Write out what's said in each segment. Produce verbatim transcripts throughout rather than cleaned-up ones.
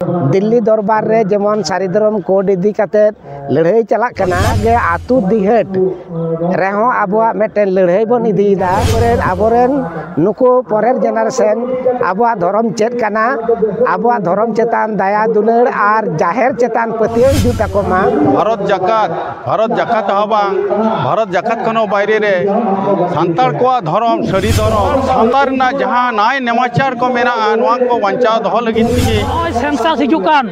ᱫᱤᱞᱞᱤ ᱫᱚᱨᱵᱟᱨ ᱨᱮ ᱡᱮᱢᱚᱱ ᱥᱟᱹᱨᱤ ᱫᱷᱚᱨᱚᱢ ᱠᱳᱰ ᱤᱫᱤ ᱠᱟᱛᱮ ᱞᱟᱹᱲᱦᱟᱹᱭ ᱪᱟᱞᱟᱜ ᱠᱟᱱᱟ, ᱜᱮ ᱟᱹᱛᱩ ᱫᱤᱦᱟᱹᱛ ᱨᱮᱦᱚᱸ ᱟᱵᱚᱣᱟᱜ ᱢᱤᱫᱴᱮᱱ ᱞᱟᱹᱲᱦᱟᱹᱭ ᱵᱚᱱ ᱤᱫᱤᱭᱮᱫᱟ᱾ ᱟᱵᱚᱨᱮᱱ, ᱟᱵᱚᱨᱮᱱ ᱱᱩᱠᱩ ᱯᱚᱨᱮᱨ ᱡᱮᱱᱟᱨᱮᱥᱚᱱ ᱟᱵᱚᱣᱟᱜ ᱫᱷᱚᱨᱚᱢ ᱪᱮᱫ ᱠᱟᱱᱟ, ᱟᱵᱚᱣᱟᱜ ᱫᱷᱚᱨᱚᱢ ᱪᱮᱛᱟᱱ ᱫᱟᱭᱟ ᱫᱩᱞᱟᱹᱲ ᱟᱨ ᱡᱟᱦᱮᱨ ᱪᱮᱛᱟᱱ ᱯᱟᱹᱛᱭᱟᱹᱣ ᱦᱤᱡᱩᱜ ᱛᱟᱠᱚ ᱢᱟ᱾ ᱵᱷᱟᱨᱚᱛ ᱡᱟᱠᱟᱛ, ᱵᱷᱟᱨᱚᱛ ᱡᱟᱠᱟᱛ ᱦᱚᱸ ᱵᱟᱝ, ᱵᱷᱟᱨᱚᱛ ᱡᱟᱠᱟᱛ ᱠᱷᱚᱱ ᱦᱚᱸ ᱵᱟᱭᱨᱮ ᱨᱮ ᱥᱟᱱᱛᱟᱲ ᱠᱚᱣᱟᱜ ᱫᱷᱚᱨᱚᱢ, ᱥᱟᱹᱨᱤ ᱫᱷᱚᱨᱚᱢ, ᱥᱟᱶᱛᱟ ᱨᱮᱱᱟᱜ ᱡᱟᱦᱟᱸ ᱱᱟᱭ ᱱᱮᱢᱟᱪᱟᱨ ᱠᱚ ᱢᱮᱱᱟᱜᱼᱟ, ᱱᱚᱣᱟ ᱠᱚ ᱵᱟᱧᱪᱟᱣ ᱫᱚᱦᱚ ᱞᱟᱹᱜᱤᱫ ᱛᱮᱜᱮ᱾ ᱱᱚᱜᱼᱚᱭ ᱥᱮᱱᱥᱟᱥ ᱦᱤᱡᱩᱜ ᱠᱟᱱ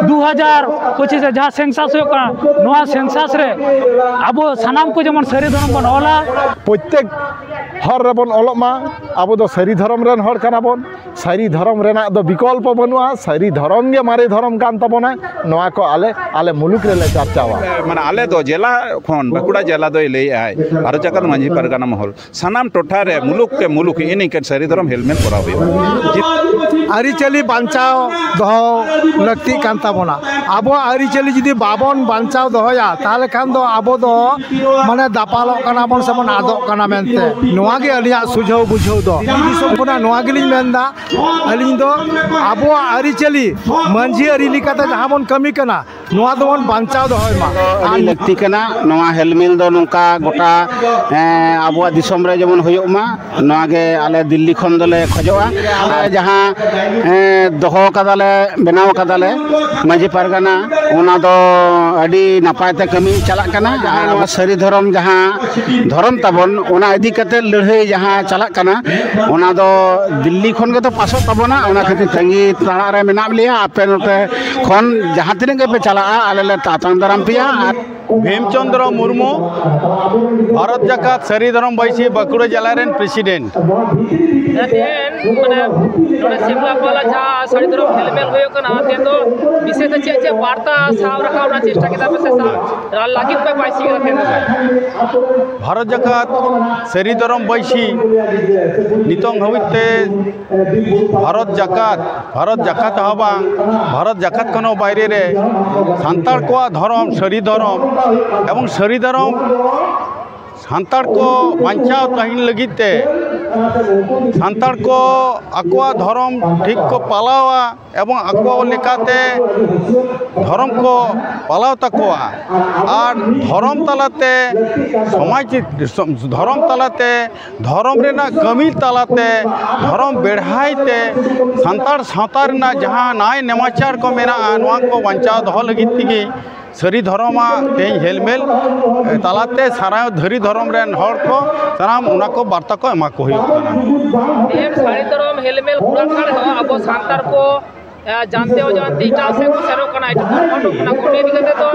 ᱫᱩ ᱦᱟᱡᱟᱨ ᱯᱚᱸᱪᱤᱥ ᱨᱮ ᱡᱟᱦᱟᱸ ᱥᱮᱱᱥᱟᱥ ᱦᱩᱭᱩᱜ ᱠᱟᱱᱟ, ᱱᱚᱣᱟ ᱥᱮᱱᱥᱟᱥ ᱨᱮ ᱟᱵᱚ ᱥᱟᱱᱟᱢ ᱠᱚ ᱡᱮᱢᱚᱱ ᱥᱟᱹᱨᱤ ᱫᱷᱚᱨᱚᱢ ᱵᱚᱱ ᱚᱞᱟ᱾ ᱯᱨᱚᱛᱮᱠ ᱦᱚᱨ ᱨᱮᱵᱚᱱ ᱚᱞᱚᱜ ᱢᱟ᱾ ᱟᱵᱚ ᱫᱚ ᱥᱟᱹᱨᱤ ᱫᱷᱚᱨᱚᱢ ᱨᱮᱱ ᱦᱚᱲ ᱠᱟᱱᱟ ᱵᱚᱱ᱾ ᱥᱟᱹᱨᱤ ᱫᱷᱚᱨᱚᱢ ᱨᱮᱱᱟᱜ ᱫᱚ ᱵᱤᱠᱚᱞᱯᱚ ᱵᱟᱹᱱᱩᱜᱼᱟ᱾ ᱥᱟᱹᱨᱤ ᱫᱷᱚᱨᱚᱢ ᱜᱮ ᱢᱟᱨᱮ ᱫᱷᱚᱨᱚᱢ ᱠᱟᱱ ᱛᱟᱵᱚᱱᱟ᱾ ᱱᱚᱣᱟ ᱠᱚ ᱟᱞᱮ, ᱟᱞᱮ ᱢᱩᱞᱩᱠ ᱨᱮᱞᱮ ᱪᱟᱨᱪᱟᱣᱟ᱾ ᱢᱟᱱᱮ, ᱟᱞᱮ ᱫᱚ ᱡᱮᱞᱟ ᱠᱷᱚᱱ, ᱵᱟᱸᱠᱩᱲᱟ ᱡᱮᱞᱟ ᱫᱚᱭ ᱞᱟᱹᱭᱮᱫᱼᱟᱭ, ᱵᱷᱟᱨᱚᱛ ᱡᱟᱠᱟᱛ ᱢᱟᱹᱡᱷᱤ ᱯᱟᱨᱜᱟᱱᱟ ᱢᱚᱦᱚᱞ, ᱥᱟᱱᱟᱢ ᱴᱚᱴᱷᱟ ᱨᱮ ᱢᱩᱞᱩᱠ ᱠᱮ ᱢᱩᱞᱩᱠ ᱤᱱᱤᱝ ᱠᱟᱱ ᱥᱟᱹᱨᱤ ᱫᱷᱚᱨᱚᱢ ᱦᱮᱞᱢᱮᱞ ᱠᱚᱨᱟᱣ ᱦᱩᱭᱩᱜᱼᱟ᱾ ᱟᱹᱨᱤᱪᱟᱹᱞᱤ ᱵᱟᱧᱪᱟᱣ ᱫᱚᱦᱚ ᱞᱟᱹᱠᱛᱤᱜ ᱠᱟᱱ ᱛᱟᱵᱚᱱᱟ᱾ ᱟᱵᱚᱣᱟᱜ ᱟᱹᱨᱤᱪᱟᱹᱞᱤ ᱡᱩᱫᱤ ᱵᱟᱵᱚᱱ ᱵᱟᱧᱪᱟᱣ ᱫᱚᱦᱚᱭᱟ, ᱛᱟᱦᱚᱞᱮ ᱠᱷᱟᱱ ᱫᱚ ᱟᱵᱚ ᱫᱚ, ᱢᱟᱱᱮ, ᱫᱟᱯᱟᱞᱚᱜ ᱠᱟᱱᱟ ᱵᱚᱱ ᱥᱮᱵᱚᱱ ᱟᱫᱚᱜ ᱠᱟᱱᱟ ᱢᱮᱱᱛᱮ᱾ ᱱᱚᱣᱟ ᱜᱮ ᱟᱹᱞᱤᱧᱟᱜ ᱥᱩᱡᱷᱟᱹᱣ ᱵᱩᱡᱷᱟᱹᱣ ᱫᱚ᱾ ᱫᱤᱞᱞᱤ ᱫᱤᱥᱚᱢ ᱠᱷᱚᱱᱟᱜ ᱱᱚᱣᱟ ᱜᱮᱞᱤᱧ ᱢᱮᱱᱫᱟ, ᱟᱹᱞᱤᱧ ᱫᱚ ᱟᱵᱚᱣᱟᱜ ᱟᱹᱨᱤᱪᱟᱹᱞᱤ ᱢᱟᱹᱡᱷᱤ ᱟᱹᱨᱤ ᱞᱮᱠᱟᱛᱮ ᱡᱟᱦᱟᱸ ᱵᱚᱱ ᱠᱟᱹᱢᱤ ᱠᱟᱱᱟ, ᱱᱚᱣᱟ ᱫᱚᱵᱚᱱ ᱵᱟᱧᱪᱟᱣ ᱫᱚᱦᱚᱭ ᱢᱟ᱾ ᱟᱹᱰᱤ ᱞᱟᱹᱠᱛᱤ ᱠᱟᱱᱟ᱾ ᱱᱚᱣᱟ ᱦᱮᱞᱢᱮᱞ ᱫᱚ ᱱᱚᱝᱠᱟ ᱜᱚᱴᱟ, ᱮᱸ, ᱟᱵᱚᱣᱟᱜ ᱫᱤᱥᱚᱢ ᱨᱮ ᱡᱮᱢᱚᱱ ᱦᱩᱭᱩᱜ ᱢᱟ, ᱱᱚᱣᱟ ᱜᱮ ᱟᱞᱮ ᱫᱤᱞᱞᱤ ᱠᱷᱚᱱ ᱫᱚᱞᱮ ᱠᱷᱚᱡᱚᱜᱼᱟ᱾ ᱟᱨ ᱡᱟᱦᱟᱸ, ᱮᱸ, ᱫᱚᱦᱚ ᱠᱟᱫᱟᱞᱮ, ᱵᱮᱱᱟᱣ ᱠᱟᱫᱟᱞᱮ ᱢᱟᱹᱡᱷᱤ ᱯᱟᱨᱜᱟᱱᱟ, ᱚᱱᱟ ᱫᱚ ᱟᱹᱰᱤ ᱱᱟᱯᱟᱭ ᱛᱮ ᱠᱟᱹᱢᱤ ᱪᱟᱞᱟᱜ ᱠᱟᱱᱟ᱾ ᱟᱨ ᱱᱚᱣᱟ ᱥᱟᱹᱨᱤ ᱫᱷᱚᱨᱚᱢ ᱡᱟᱦᱟᱸ ᱫᱷᱚᱨᱚᱢ ᱛᱟᱵᱚᱱ, ᱚᱱᱟ ᱤᱫᱤ ᱠᱟᱛᱮ ᱞᱟᱹᱲᱦᱟᱹᱭ ᱡᱟᱦᱟᱸ ᱪᱟᱞᱟᱜ ᱠᱟᱱᱟ, ᱚᱱᱟ ᱫᱚ ᱫᱤᱞᱞᱤ ᱠᱷᱚᱱ ᱜᱮᱛᱚ ᱯᱟᱥᱚᱜ ᱛᱟᱵᱚᱱᱟ᱾ ᱚᱱᱟ ᱠᱷᱟᱹᱛᱤᱨ ᱛᱟᱺᱜᱤ ᱛᱟᱲᱟᱜ ᱨᱮ ᱢᱮᱱᱟᱜ ᱞᱮᱭᱟ᱾ ᱟᱯᱮ ᱱᱚᱛᱮ ᱠᱷᱚᱱ ᱡᱟᱦᱟᱸ ᱛᱤᱱᱟᱹᱜ ᱜᱮᱯᱮ ᱪᱟᱞᱟᱜᱼᱟ, ᱟᱞᱮ ᱞᱮ ᱟᱛᱟᱝ ᱫᱟᱨᱟᱢ ᱯᱮᱭᱟ᱾ ᱟᱨ ᱵᱷᱤᱢ ᱪᱚᱸᱫᱽᱨᱚ ᱢᱩᱨᱢᱩ, ᱵᱷᱟᱨᱚᱛ ᱡᱟᱠᱟᱛ ᱥᱟᱹᱨᱤ ᱫᱷᱚᱨᱚᱢ ᱵᱟᱹᱭᱥᱤ ᱵᱟᱸᱠᱩᱲᱟ ᱡᱮᱞᱟ ᱨᱮᱱ ᱯᱨᱮᱥᱤᱰᱮᱱᱴ᱾ ᱛᱮᱦᱮᱧ, ᱢᱟᱱᱮ, ᱱᱚᱰᱮ ᱥᱤᱢᱞᱟ ᱯᱟᱞᱟ ᱡᱟᱦᱟᱸ ᱥᱟᱹᱨᱤ ᱫᱷᱚᱨᱚᱢ ᱦᱮᱞᱢᱮᱞ ᱦᱩᱭᱩᱜ ᱠᱟᱱᱟ, ᱛᱮᱦᱮᱧ ᱫᱚ ᱵᱤᱥᱮᱥ ᱛᱮ ᱪᱮᱫ ᱪᱮᱫ ᱵᱟᱨᱛᱟ ᱥᱟᱵ ᱨᱟᱠᱟᱵ ᱨᱮᱱᱟᱜ ᱪᱮᱥᱴᱟ ᱠᱮᱫᱟ ᱯᱮ ᱥᱮ ᱥᱟᱵ ᱞᱟᱹᱜᱤᱫ ᱯᱮ ᱵᱟᱭᱥᱤ ᱠᱟᱱᱟ ᱛᱮᱦᱮᱧ ᱫᱚ? ᱵᱷᱟᱨᱚᱛ ᱡᱟᱠᱟᱛ ᱥᱟᱹᱨᱤ ᱫᱷᱚᱨᱚᱢ ᱵᱟᱹᱭᱥᱤ ᱱᱤᱛᱚᱝ ᱦᱟᱹᱵᱤᱡ ᱛᱮ ᱵᱷᱟᱨᱚᱛ ᱡᱟᱠᱟᱛ, ᱵᱷᱟᱨᱚᱛ ᱡᱟᱠᱟᱛ ᱦᱚᱸ ᱵᱟᱝ, ᱵᱷᱟᱨᱚᱛ ᱡᱟᱠᱟᱛ ᱠᱷᱚᱱ ᱦᱚᱸ ᱵᱟᱭᱨᱮ ᱨᱮ ᱥᱟᱱᱛᱟᱲ ᱠᱚᱣᱟᱜ ᱫᱷᱚᱨᱚᱢ, ᱥᱟᱹᱨᱤ ᱫᱷᱚᱨᱚᱢ ᱮᱵᱚᱝ ᱥᱟᱹᱨᱤ ᱫᱷᱚᱨᱚᱢ ᱥᱟᱱᱛᱟᱲ ᱠᱚ ᱵᱟᱧᱪᱟᱣ ᱛᱟᱦᱮᱱ ᱞᱟᱹᱜᱤᱫ ᱛᱮ ᱥᱟᱱᱛᱟᱲ ᱠᱚ ᱟᱠᱚᱣᱟᱜ ᱫᱷᱚᱨᱚᱢ ᱴᱷᱤᱠ ᱠᱚ ᱯᱟᱞᱟᱣᱟ ᱮᱵᱚᱝ ᱟᱠᱚ ᱞᱮᱠᱟᱛᱮ ᱫᱷᱚᱨᱚᱢ ᱠᱚ ᱯᱟᱞᱟᱣ ᱛᱟᱠᱚᱣᱟ᱾ ᱟᱨ ᱫᱷᱚᱨᱚᱢ ᱛᱟᱞᱟᱛᱮ ᱥᱚᱢᱟᱡᱽ, ᱫᱷᱚᱨᱚᱢ ᱛᱟᱞᱟᱛᱮ, ᱫᱷᱚᱨᱚᱢ ᱨᱮᱱᱟᱜ ᱠᱟᱹᱢᱤ ᱛᱟᱞᱟᱛᱮ, ᱫᱷᱚᱨᱚᱢ ᱵᱮᱲᱦᱟᱭ ᱛᱮ ᱥᱟᱱᱛᱟᱲ ᱥᱟᱶᱛᱟ ᱨᱮᱱᱟᱜ ᱡᱟᱦᱟᱸ ᱱᱟᱭ ᱱᱮᱢᱟᱪᱟᱨ ᱠᱚ ᱢᱮᱱᱟᱜᱼᱟ, ᱱᱚᱣᱟ ᱠᱚ ᱵᱟᱧᱪᱟᱣ ᱫᱚᱦᱚ ᱞᱟᱹᱜᱤᱫ ᱛᱮᱜᱮ ᱥᱟᱹᱨᱤ ᱫᱷᱚᱨᱚᱢᱟᱜ ᱛᱮᱦᱮᱧ ᱦᱮᱞᱢᱮᱞ ᱛᱟᱞᱟᱛᱮ ᱥᱟᱨᱱᱟ ᱫᱷᱟᱹᱨᱤ ᱫᱷᱚᱨᱚᱢ ᱨᱮᱱ ᱦᱚᱲ ᱠᱚ ᱥᱟᱱᱟᱢ ᱚᱱᱟ ᱠᱚ ᱵᱟᱨᱛᱟ ᱠᱚ ᱮᱢᱟ ᱠᱚ ᱦᱩᱭᱩᱜ ᱠᱟᱱᱟ᱾ ᱛᱮᱦᱮᱧ ᱥᱟᱹᱨᱤ ᱫᱷᱚᱨᱚᱢ ᱦᱮᱞᱢᱮᱞ ᱯᱩᱨᱟᱹ ᱠᱷᱟᱲ ᱦᱚᱸ ᱟᱵᱚ ᱥᱟᱱᱛᱟᱲ ᱠᱚ ᱮ, ᱡᱟᱱᱛᱮ ᱚᱡᱟᱱᱛᱮ ᱮᱴᱟᱜ ᱥᱮᱫ ᱠᱚ ᱥᱮᱱᱚᱜ ᱠᱟᱱᱟ, ᱮᱴᱟᱜ ᱠᱚ ᱠᱷᱚᱸᱰᱚᱜ ᱠᱟᱱᱟ᱾ ᱠᱚ ᱱᱤᱭᱟᱹ ᱤᱫᱤ ᱠᱟᱛᱮ ᱫᱚ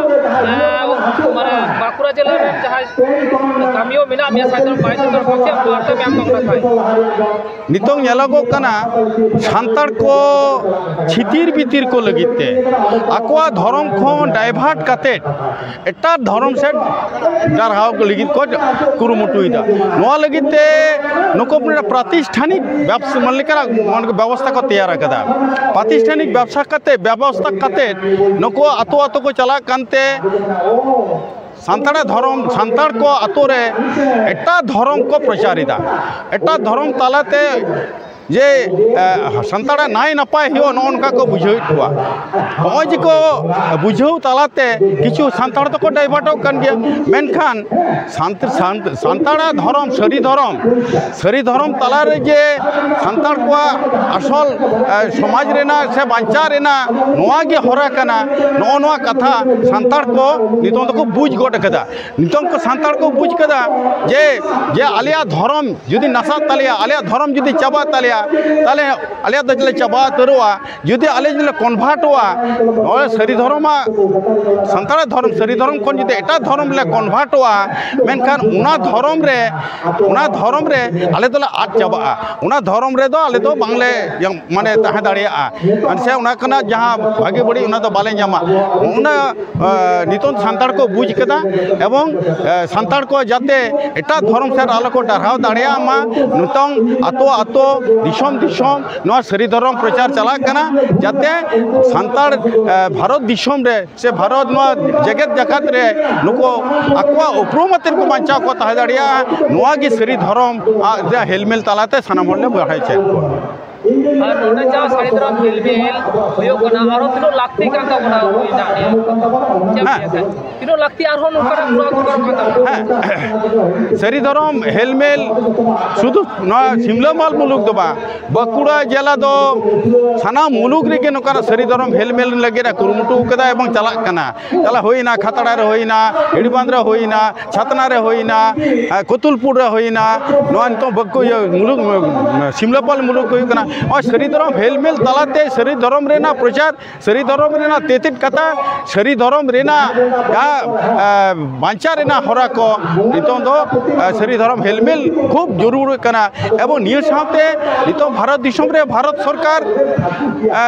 ᱮ, ᱢᱟᱱᱮ ᱵᱟᱸᱠᱩᱲᱟ ᱡᱮᱞᱟ ᱨᱮᱱ ᱡᱟᱦᱟᱸᱭ ᱠᱟᱹᱢᱤᱭᱟᱹ ᱢᱮᱱᱟᱜ ᱢᱮᱭᱟ ᱥᱟᱱᱛᱟᱲ ᱵᱟᱭ ᱥᱟᱱᱛᱟᱲ ᱠᱚ ᱪᱮᱫ ᱵᱟᱨᱛᱟ ᱢᱮ ᱟᱢ ᱚᱱᱟ ᱠᱷᱟᱡ? ᱱᱤᱛᱚᱝ ᱧᱮᱞᱚᱜᱚᱜ ᱠᱟᱱᱟ ᱥᱟᱱᱛᱟᱲ ᱠᱚ ᱪᱷᱤᱛᱤᱨ ᱵᱤᱛᱤᱨ ᱠᱚ ᱞᱟᱹᱜᱤᱫ ᱛᱮ ᱟᱠᱚᱣᱟᱜ ᱫᱷᱚᱨᱚᱢ ᱠᱷᱚᱱ ᱰᱟᱭᱵᱷᱟᱨᱴ ᱠᱟᱛᱮ ᱮᱴᱟᱜ ᱫᱷᱚᱨᱚᱢ ᱥᱮᱫ ᱰᱟᱨᱦᱟᱣ ᱠᱚ ᱞᱟᱹᱜᱤᱫ ᱠᱚ ᱠᱩᱨᱩᱢᱩᱴᱩᱭᱮᱫᱟ᱾ ᱱᱚᱣᱟ ᱞᱟᱹᱜᱤᱫ ᱛᱮ ᱱᱩᱠᱩ ᱢᱤᱫᱴᱟᱝ ᱯᱨᱟᱛᱤᱥᱴᱷᱟᱱᱤᱠ ᱵᱮᱵᱥ-, ᱢᱟᱱᱮ ᱞᱮᱠᱟᱱᱟᱜ ᱢᱟᱱᱮ ᱵᱮᱵᱚᱥᱛᱷᱟ ᱠᱚ ᱛᱮᱭᱟᱨ ᱟᱠᱟᱫᱟ᱾ ᱯᱨᱟᱛᱤᱥᱴᱷᱟᱱᱤᱠ ᱵᱮᱵᱥᱟ ᱠᱟᱛᱮ, ᱵᱮᱵᱚᱥᱛᱷᱟ ᱠᱟᱛᱮ ᱱᱩᱠᱩ ᱟᱛᱳ ᱟᱛᱳ ᱠᱚ ᱪᱟᱞᱟᱜ ᱠᱟᱱᱛᱮ ᱥᱟᱱᱛᱟᱲᱟᱜ ᱫᱷᱚᱨᱚᱢ, ᱥᱟᱱᱛᱟᱲ ᱠᱚ ᱟᱛᱳ ᱨᱮ ᱮᱴᱟᱜ ᱫᱷᱚᱨᱚᱢ ᱠᱚ ᱯᱨᱚᱪᱟᱨ ᱮᱫᱟ᱾ ᱮᱴᱟᱜ ᱫᱷᱚᱨᱚᱢ ᱛᱟᱞᱟᱛᱮ ᱡᱮ ᱮ, ᱥᱟᱱᱛᱟᱲᱟᱜ ᱱᱟᱭ ᱱᱟᱯᱟᱭ ᱦᱩᱭᱩᱜᱼᱟ, ᱱᱚᱜᱼᱚ ᱱᱚᱝᱠᱟ ᱠᱚ ᱵᱩᱡᱷᱟᱹᱣᱮᱫ ᱠᱚᱣᱟ᱾ ᱱᱚᱜᱼᱚᱭ ᱡᱮ ᱠᱚ ᱵᱩᱡᱷᱟᱹᱣ ᱛᱟᱞᱟᱛᱮ ᱠᱤᱪᱷᱩ ᱥᱟᱱᱛᱟᱲ ᱫᱚᱠᱚ ᱰᱟᱭᱵᱷᱟᱨᱴᱚᱜ ᱠᱟᱱ ᱜᱮᱭᱟ, ᱢᱮᱱᱠᱷᱟᱱ ᱥᱟᱱᱛ-, ᱥᱟᱱᱛ-, ᱥᱟᱱᱛᱟᱲᱟᱜ ᱫᱷᱚᱨᱚᱢ, ᱥᱟᱹᱨᱤ ᱫᱷᱚᱨᱚᱢ, ᱥᱟᱹᱨᱤ ᱫᱷᱚᱨᱚᱢ ᱛᱟᱞᱟᱨᱮ ᱡᱮ ᱥᱟᱱᱛᱟᱲ ᱠᱚᱣᱟᱜ ᱟᱥᱚᱞ ᱮ, ᱥᱚᱢᱟᱡᱽ ᱨᱮᱱᱟᱜ ᱥᱮ ᱵᱟᱧᱪᱟᱣ ᱨᱮᱱᱟᱜ ᱱᱚᱣᱟ ᱜᱮ ᱦᱚᱨᱟ ᱠᱟᱱᱟ, ᱱᱚᱜᱼᱚ ᱱᱚᱣᱟ ᱠᱟᱛᱷᱟ ᱥᱟᱱᱛᱟᱲ ᱠᱚ ᱱᱤᱛᱚᱝ ᱫᱚᱠᱚ ᱵᱩᱡᱽ ᱜᱚᱫ ᱠᱟᱫᱟ᱾ ᱱᱤᱛᱚᱝ ᱠᱚ ᱥᱟᱱᱛᱟᱲ ᱠᱚ ᱵᱩᱡᱽ ᱠᱟᱫᱟ ᱡᱮ, ᱡᱮ ᱟᱞᱮᱭᱟᱜ ᱫᱷᱚᱨᱚᱢ ᱡᱩᱫᱤ ᱱᱟᱥᱟᱜ ᱛᱟᱞᱮᱭᱟ, ᱟᱞᱮᱭᱟᱜ ᱫᱷᱚᱨᱚᱢ ᱡᱩᱫᱤ ᱪᱟᱵᱟᱜ ᱛᱟᱞᱮᱭᱟ, ᱛᱟᱦᱚᱞᱮ ᱟᱞᱮᱭᱟᱜ ᱫᱚ ᱞᱮ ᱪᱟᱵᱟ ᱩᱛᱟᱹᱨᱚᱜᱼᱟ᱾ ᱡᱩᱫᱤ ᱟᱞᱮ ᱡᱩᱫᱤ ᱞᱮ ᱠᱚᱱᱵᱷᱟᱨᱴᱚᱜᱼᱟ, ᱱᱚᱜᱼᱚᱭ ᱥᱟᱹᱨᱤ ᱫᱷᱚᱨᱚᱢᱟᱜ, ᱥᱟᱱᱛᱟᱲᱟᱜ ᱫᱷᱚᱨᱚᱢ, ᱥᱟᱹᱨᱤ ᱫᱷᱚᱨᱚᱢ ᱠᱷᱚᱱ ᱡᱩᱫᱤ ᱮᱴᱟᱜ ᱫᱷᱚᱨᱚᱢ ᱞᱮ ᱠᱚᱱᱵᱷᱟᱨᱴᱚᱜᱼᱟ, ᱢᱮᱱᱠᱷᱟᱱ ᱚᱱᱟ ᱫᱷᱚᱨᱚᱢ ᱨᱮ, ᱚᱱᱟ ᱫᱷᱚᱨᱚᱢ ᱨᱮ ᱟᱞᱮ ᱫᱚᱞᱮ ᱟᱫ ᱪᱟᱵᱟᱜᱼᱟ᱾ ᱚᱱᱟ ᱫᱷᱚᱨᱚᱢ ᱨᱮᱫᱚ ᱟᱞᱮ ᱫᱚ ᱵᱟᱝᱞᱮ ᱢᱟᱱᱮ ᱛᱟᱦᱮᱸ ᱫᱟᱲᱮᱭᱟᱜᱼᱟ᱾ ᱢᱟᱱᱮ ᱥᱮ ᱚᱱᱟ ᱠᱟᱱᱟ ᱡᱟᱦᱟᱸ ᱵᱷᱟᱹᱜᱤ ᱵᱟᱹᱲᱤᱡ ᱚᱱᱟ ᱫᱚ ᱵᱟᱞᱮ ᱧᱟᱢᱟ᱾ ᱚᱱᱟ ᱮ, ᱱᱤᱛᱚᱝ ᱥᱟᱱᱛᱟᱲ ᱠᱚ ᱵᱩᱡᱽ ᱠᱮᱫᱟ ᱮᱵᱚᱝ ᱮ, ᱥᱟᱱᱛᱟᱲ ᱠᱚ ᱡᱟᱛᱮ ᱮᱴᱟᱜ ᱫᱷᱚᱨᱚᱢ ᱥᱮᱫ ᱟᱞᱚ ᱠᱚ ᱰᱟᱨᱦᱟᱣ ᱫᱟᱲᱮᱭᱟᱜ ᱢᱟ, ᱱᱤᱛᱚᱝ ᱟᱛᱳ ᱟᱛᱳ ᱫᱤᱥᱚᱢ ᱫᱤᱥᱚᱢ ᱱᱚᱣᱟ ᱥᱟᱹᱨᱤ ᱫᱷᱚᱨᱚᱢ ᱯᱨᱚᱪᱟᱨ ᱪᱟᱞᱟᱜ ᱠᱟᱱᱟ, ᱡᱟᱛᱮ ᱥᱟᱱᱛᱟᱲ ᱮ, ᱵᱷᱟᱨᱚᱛ ᱫᱤᱥᱚᱢ ᱨᱮ ᱥᱮ ᱵᱷᱟᱨᱚᱛ ᱱᱚᱣᱟ ᱡᱮᱜᱮᱛ ᱡᱟᱠᱟᱛ ᱨᱮ ᱱᱩᱠᱩ ᱟᱠᱚᱣᱟᱜ ᱩᱯᱨᱩᱢ ᱟᱛᱮᱫ ᱠᱚ ᱵᱟᱧᱪᱟᱣ ᱠᱚ ᱛᱟᱦᱮᱸ ᱫᱟᱲᱮᱭᱟᱜᱼᱟ᱾ ᱱᱚᱣᱟ ᱜᱮ ᱥᱟᱹᱨᱤ ᱫᱷᱚᱨᱚᱢ ᱟᱜ ᱡᱟᱦᱟᱸ ᱦᱮᱞᱢᱮᱞ ᱛᱟᱞᱟᱛᱮ ᱥᱟᱱᱟᱢ ᱦᱚᱲ ᱞᱮ ᱵᱟᱲᱟᱭ ᱦᱚᱪᱚᱭᱮᱫ ᱠᱚᱣᱟ᱾ ᱟᱨ ᱱᱚᱰᱮ ᱡᱟᱦᱟᱸ ᱥᱟᱹᱨᱤ ᱫᱷᱚᱨᱚᱢ ᱦᱮᱞᱢᱮᱞ ᱦᱩᱭᱩᱜ ᱠᱟᱱᱟ, ᱟᱨᱦᱚᱸ ᱛᱤᱱᱟᱹᱜ ᱞᱟᱹᱠᱛᱤ ᱠᱟᱱ ᱛᱟᱵᱚᱱᱟ ᱦᱩᱭ ᱮᱱᱟ? ᱪᱮᱫ ᱮᱢ ᱦᱮᱸ᱾ ᱞᱟᱹᱭᱟ? ᱛᱤᱱᱟᱹᱜ ᱞᱟᱹᱠᱛᱤ ᱟᱨᱦᱚᱸ ᱱᱚᱝᱠᱟᱱᱟᱜ ᱠᱚᱨᱟᱣ ᱫᱚᱨᱠᱟᱨᱚᱜ ᱠᱟᱱ ᱛᱟᱵᱚᱱᱟ? ᱦᱮᱸ᱾ ᱥᱟᱹᱨᱤ ᱫᱷᱚᱨᱚᱢ ᱦᱮᱞᱢᱮᱞ ᱥᱩᱫᱷᱩ ᱱᱚᱣᱟ ᱥᱤᱢᱞᱟᱹ ᱢᱟᱞ ᱢᱩᱞᱩᱠ ᱫᱚ ᱵᱟᱝ, ᱵᱟᱸᱠᱩᱲᱟ ᱡᱮᱞᱟ ᱫᱚ ᱥᱟᱱᱟᱢ ᱢᱩᱞᱩᱠ ᱨᱮᱜᱮ ᱱᱚᱝᱠᱟᱱᱟᱜ ᱥᱟᱹᱨᱤ ᱫᱷᱚᱨᱚᱢ ᱦᱮᱞᱢᱮᱞ ᱞᱟᱹᱜᱤᱫ ᱮ ᱠᱩᱨᱩᱢᱩᱴᱩ ᱠᱟᱫᱟ ᱮᱵᱚᱝ ᱪᱟᱞᱟᱜ ᱠᱟᱱᱟ᱾ ᱛᱟᱦᱞᱮ ᱦᱩᱭᱱᱟ, ᱠᱷᱟᱛᱲᱟ ᱨᱮ ᱦᱩᱭᱱᱟ, ᱦᱤᱲᱵᱟᱸᱫᱽ ᱨᱮ ᱦᱩᱭᱱᱟ, ᱪᱷᱟᱛᱱᱟ ᱨᱮ ᱦᱩᱭᱱᱟ, ᱮ, ᱠᱚᱛᱩᱞᱯᱩᱨ ᱨᱮ ᱦᱩᱭᱱᱟ, ᱱᱚᱣᱟ ᱱᱤᱛᱚᱜ ᱵᱟᱸᱠᱩ-, ᱤᱭᱟᱹ, ᱢᱩᱞᱩᱠ, ᱥᱤᱢᱞᱟᱯᱟᱞ ᱢᱩᱞᱩᱠ ᱦᱩᱭᱩᱜ ᱠᱟᱱᱟ᱾ ᱱᱚᱜᱼᱚᱭ ᱥᱟᱹᱨᱤ ᱫᱷᱚᱨᱚᱢ ᱦᱮᱞᱢᱮᱞ ᱛᱟᱞᱟᱛᱮ ᱥᱟᱹᱨᱤ ᱫᱷᱚᱨᱚᱢ ᱨᱮᱱᱟᱜ ᱯᱨᱚᱪᱟᱨ, ᱥᱟᱹᱨᱤ ᱫᱷᱚᱨᱚᱢ ᱨᱮᱱᱟᱜ ᱛᱮᱛᱮᱫ ᱠᱟᱛᱷᱟ, ᱥᱟᱹᱨᱤ ᱫᱷᱚᱨᱚᱢ ᱨᱮᱱᱟᱜ ᱡᱟᱦᱟᱸ, ᱮ, ᱵᱟᱧᱪᱟᱣ ᱨᱮᱱᱟᱜ ᱦᱚᱨᱟ ᱠᱚ ᱱᱤᱛᱚᱝ ᱫᱚ, ᱮ, ᱥᱟᱹᱨᱤ ᱫᱷᱚᱨᱚᱢ ᱦᱮᱞᱢᱮᱞ ᱠᱷᱩᱵ ᱡᱚᱨᱩᱨ ᱠᱟᱱᱟ᱾ ᱮᱵᱚᱝ ᱱᱤᱭᱟᱹ ᱥᱟᱶᱛᱮ ᱱᱤᱛᱚᱝ ᱵᱷᱟᱨᱚᱛ ᱫᱤᱥᱚᱢ ᱨᱮ ᱵᱷᱟᱨᱚᱛ ᱥᱚᱨᱠᱟᱨ, ᱮ,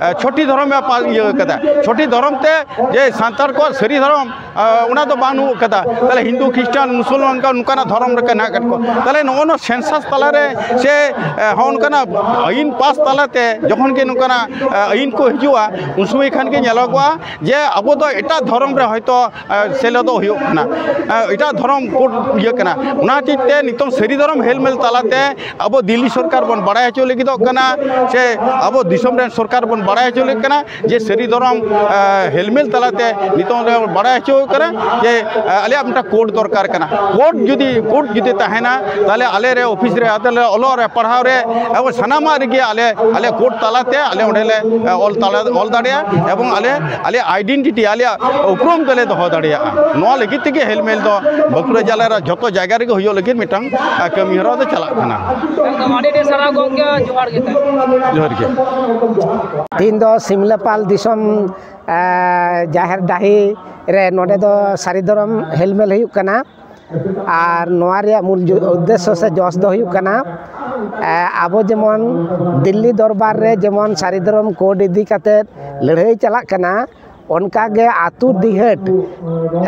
ᱮ, ᱪᱷᱚᱴᱤ ᱫᱷᱚᱨᱚᱢ ᱮ ᱯᱟ-, ᱤᱭᱟᱹ ᱠᱟᱫᱟ᱾ ᱪᱷᱚᱴᱤ ᱫᱷᱚᱨᱚᱢ ᱛᱮ ᱡᱮ ᱥᱟᱱᱛᱟᱲ ᱠᱚᱣᱟᱜ ᱥᱟᱹᱨᱤ ᱫᱷᱚᱨᱚᱢ, ᱮ, ᱚᱱᱟ ᱫᱚ ᱵᱟᱹᱱᱩᱜ ᱠᱟᱫᱟ᱾ ᱛᱟᱦᱞᱮ ᱦᱤᱱᱫᱩ, ᱠᱷᱨᱤᱥᱴᱟᱱ, ᱢᱩᱥᱚᱞᱢᱟᱱ ᱠᱚ ᱱᱚᱝᱠᱟᱱᱟᱜ ᱫᱷᱚᱨᱚᱢ ᱨᱮ ᱦᱮᱱᱟᱜ ᱟᱠᱟᱫ ᱠᱚᱣᱟ᱾ ᱛᱟᱦᱞᱮ ᱱᱚᱜᱼᱚ ᱱᱚᱣᱟ census ᱛᱟᱞᱟᱨᱮ ᱥᱮ, ᱮ, ᱦᱚᱸ ᱚᱱᱠᱟᱱᱟᱜ ᱟᱹᱭᱤᱱ ᱯᱟᱥ ᱛᱟᱞᱟᱛᱮ ᱡᱚᱠᱷᱚᱱ ᱜᱮ ᱱᱚᱝᱠᱟᱱᱟᱜ, ᱮ, ᱟᱹᱭᱤᱱ ᱠᱚ ᱦᱤᱡᱩᱜᱼᱟ, ᱩᱱ ᱥᱚᱢᱚᱭ ᱠᱷᱟᱱ ᱜᱮ ᱧᱮᱞᱚᱜᱚᱜᱼᱟ ᱡᱮ ᱟᱵᱚ ᱫᱚ ᱮᱴᱟᱜ ᱫᱷᱚᱨᱚᱢ ᱨᱮ ᱦᱚᱭᱛᱳ, ᱮ, ᱥᱮᱞᱮᱫᱚᱜ ᱦᱩᱭᱩᱜ ᱠᱟᱱᱟ, ᱮ, ᱮᱴᱟᱜ ᱫᱷᱚᱨᱚᱢ ᱠᱳᱰ ᱤᱭᱟᱹ ᱠᱟᱱᱟ᱾ ᱚᱱᱟ ᱦᱚᱛᱮᱡ ᱛᱮ ᱱᱤᱛᱚᱝ ᱥᱟᱹᱨᱤ ᱫᱷᱚᱨᱚᱢ ᱦᱮᱞᱢᱮᱞ ᱛᱟᱞᱟᱛᱮ ᱟᱵᱚ ᱫᱤᱞᱞᱤ ᱥᱚᱨᱠᱟᱨ ᱵᱚᱱ ᱵᱟᱲᱟᱭ ᱦᱚᱪᱚ ᱞᱟᱹᱜᱤᱫᱚᱜ ᱠᱟᱱᱟ, ᱥᱮ ᱟᱵᱚ ᱫᱤᱥᱚᱢ ᱨᱮᱱ ᱥᱚᱨᱠᱟᱨ ᱵᱚᱱ ᱵᱟᱲᱟᱭ ᱦᱚᱪᱚ ᱞᱟᱹᱜᱤᱫ ᱠᱟᱱᱟ ᱡᱮ ᱥᱟᱹᱨᱤ ᱫᱷᱚᱨᱚᱢ, ᱮ, ᱦᱮᱞᱢᱮᱞ ᱛᱟᱞᱟᱛᱮ ᱱᱤᱛᱚᱝ ᱞᱮ ᱵᱟᱲᱟᱭ ᱦᱚᱪᱚ ᱠᱟᱱᱟ ᱡᱮ, ᱮ, ᱟᱞᱮᱭᱟᱜ ᱢᱤᱫᱴᱟᱝ ᱠᱳᱰ ᱫᱚᱨᱠᱟᱨ ᱠᱟᱱᱟ᱾ ᱠᱳᱰ ᱡᱩᱫᱤ, ᱠᱳᱰ ᱡᱩᱫᱤ ᱛᱟᱦᱮᱱᱟ, ᱛᱟᱦᱞᱮ ᱟᱞᱮ ᱨᱮ ᱚᱯᱷᱤᱥ ᱨᱮ, ᱟᱞᱮ ᱞᱮ ᱚᱞᱚᱜ ᱨᱮ, ᱯᱟᱲᱦᱟᱣ ᱨᱮ, ᱮᱵᱚᱝ ᱥᱟᱱᱟᱢᱟᱜ ᱨᱮᱜᱮ ᱟᱞᱮ, ᱟᱞᱮ ᱠᱳᱰ ᱛᱟᱞᱟᱛᱮ ᱟᱞᱮ ᱚᱸᱰᱮ ᱞᱮ, ᱮ, ᱚᱞ ᱛᱟᱞᱟ, ᱚᱞ ᱫᱟᱲᱮᱭᱟᱜᱼᱟ, ᱮᱵᱚᱝ ᱟᱞᱮ, ᱟᱞᱮᱭᱟᱜ identity, ᱟᱞᱮᱭᱟᱜ ᱩᱯᱨᱩᱢ ᱫᱚᱞᱮ ᱫᱚᱦᱚ ᱫᱟᱲᱮᱭᱟᱜᱼᱟ᱾ ᱱᱚᱣᱟ ᱞᱟᱹᱜᱤᱫ ᱛᱮᱜᱮ ᱦᱮᱞᱢᱮᱞ ᱫᱚ ᱵᱟᱸᱠᱩᱲᱟ ᱡᱮᱞᱟ ᱨᱮ ᱡᱷᱚᱛᱚ ᱡᱟᱭᱜᱟ ᱨᱮᱜᱮ ᱦᱩᱭᱩᱜ ᱞᱟᱹᱜᱤᱫ ᱢᱤᱫᱴᱟᱝ, ᱮ, ᱠᱟᱹᱢᱤ ᱦᱚᱨᱟ ᱫᱚ ᱪᱟᱞᱟᱜ ᱠᱟᱱᱟ᱾ ᱮᱠᱫᱚᱢ ᱟᱹᱰᱤ ᱟᱹᱰᱤ ᱥᱟᱨᱦᱟᱣ ᱜᱚᱢᱠᱮ, ᱡᱚᱦᱟᱨ ᱜᱮ᱾ ᱡᱚᱦᱟᱨ ᱜᱮ᱾ ᱛᱤᱦᱤᱧ ᱫᱚ ᱥᱤᱢᱞᱟᱹᱯᱟᱞ ᱫᱤᱥᱚᱢ, ᱮ, ᱡᱟᱦᱮᱨ ᱰᱟᱹᱦᱤ ᱨᱮ ᱱᱚᱰᱮ ᱫᱚ ᱥᱟᱹᱨᱤ ᱫᱷᱚᱨᱚᱢ ᱦᱮᱞᱢᱮᱞ ᱦᱩᱭᱩᱜ ᱠᱟᱱᱟ᱾ ᱟᱨ ᱱᱚᱣᱟ ᱨᱮᱭᱟᱜ ᱢᱩᱞ ᱡᱩ-, ᱩᱫᱽᱫᱮᱥᱥᱚ ᱥᱮ ᱡᱚᱥ ᱫᱚ ᱦᱩᱭᱩᱜ ᱠᱟᱱᱟ, ᱮ, ᱟᱵᱚ ᱡᱮᱢᱚᱱ ᱫᱤᱞᱞᱤ ᱫᱚᱨᱵᱟᱨ ᱨᱮ ᱡᱮᱢᱚᱱ ᱥᱟᱹᱨᱤ ᱫᱷᱚᱨᱚᱢ ᱠᱳᱰ ᱤᱫᱤ ᱠᱟᱛᱮᱫ ᱞᱟᱹᱲᱦᱟᱹᱭ ᱪᱟᱞᱟᱜ ᱠᱟᱱᱟ, ᱚᱱᱠᱟᱜᱮ ᱟᱹᱛᱩ ᱰᱤᱦᱟᱹᱛ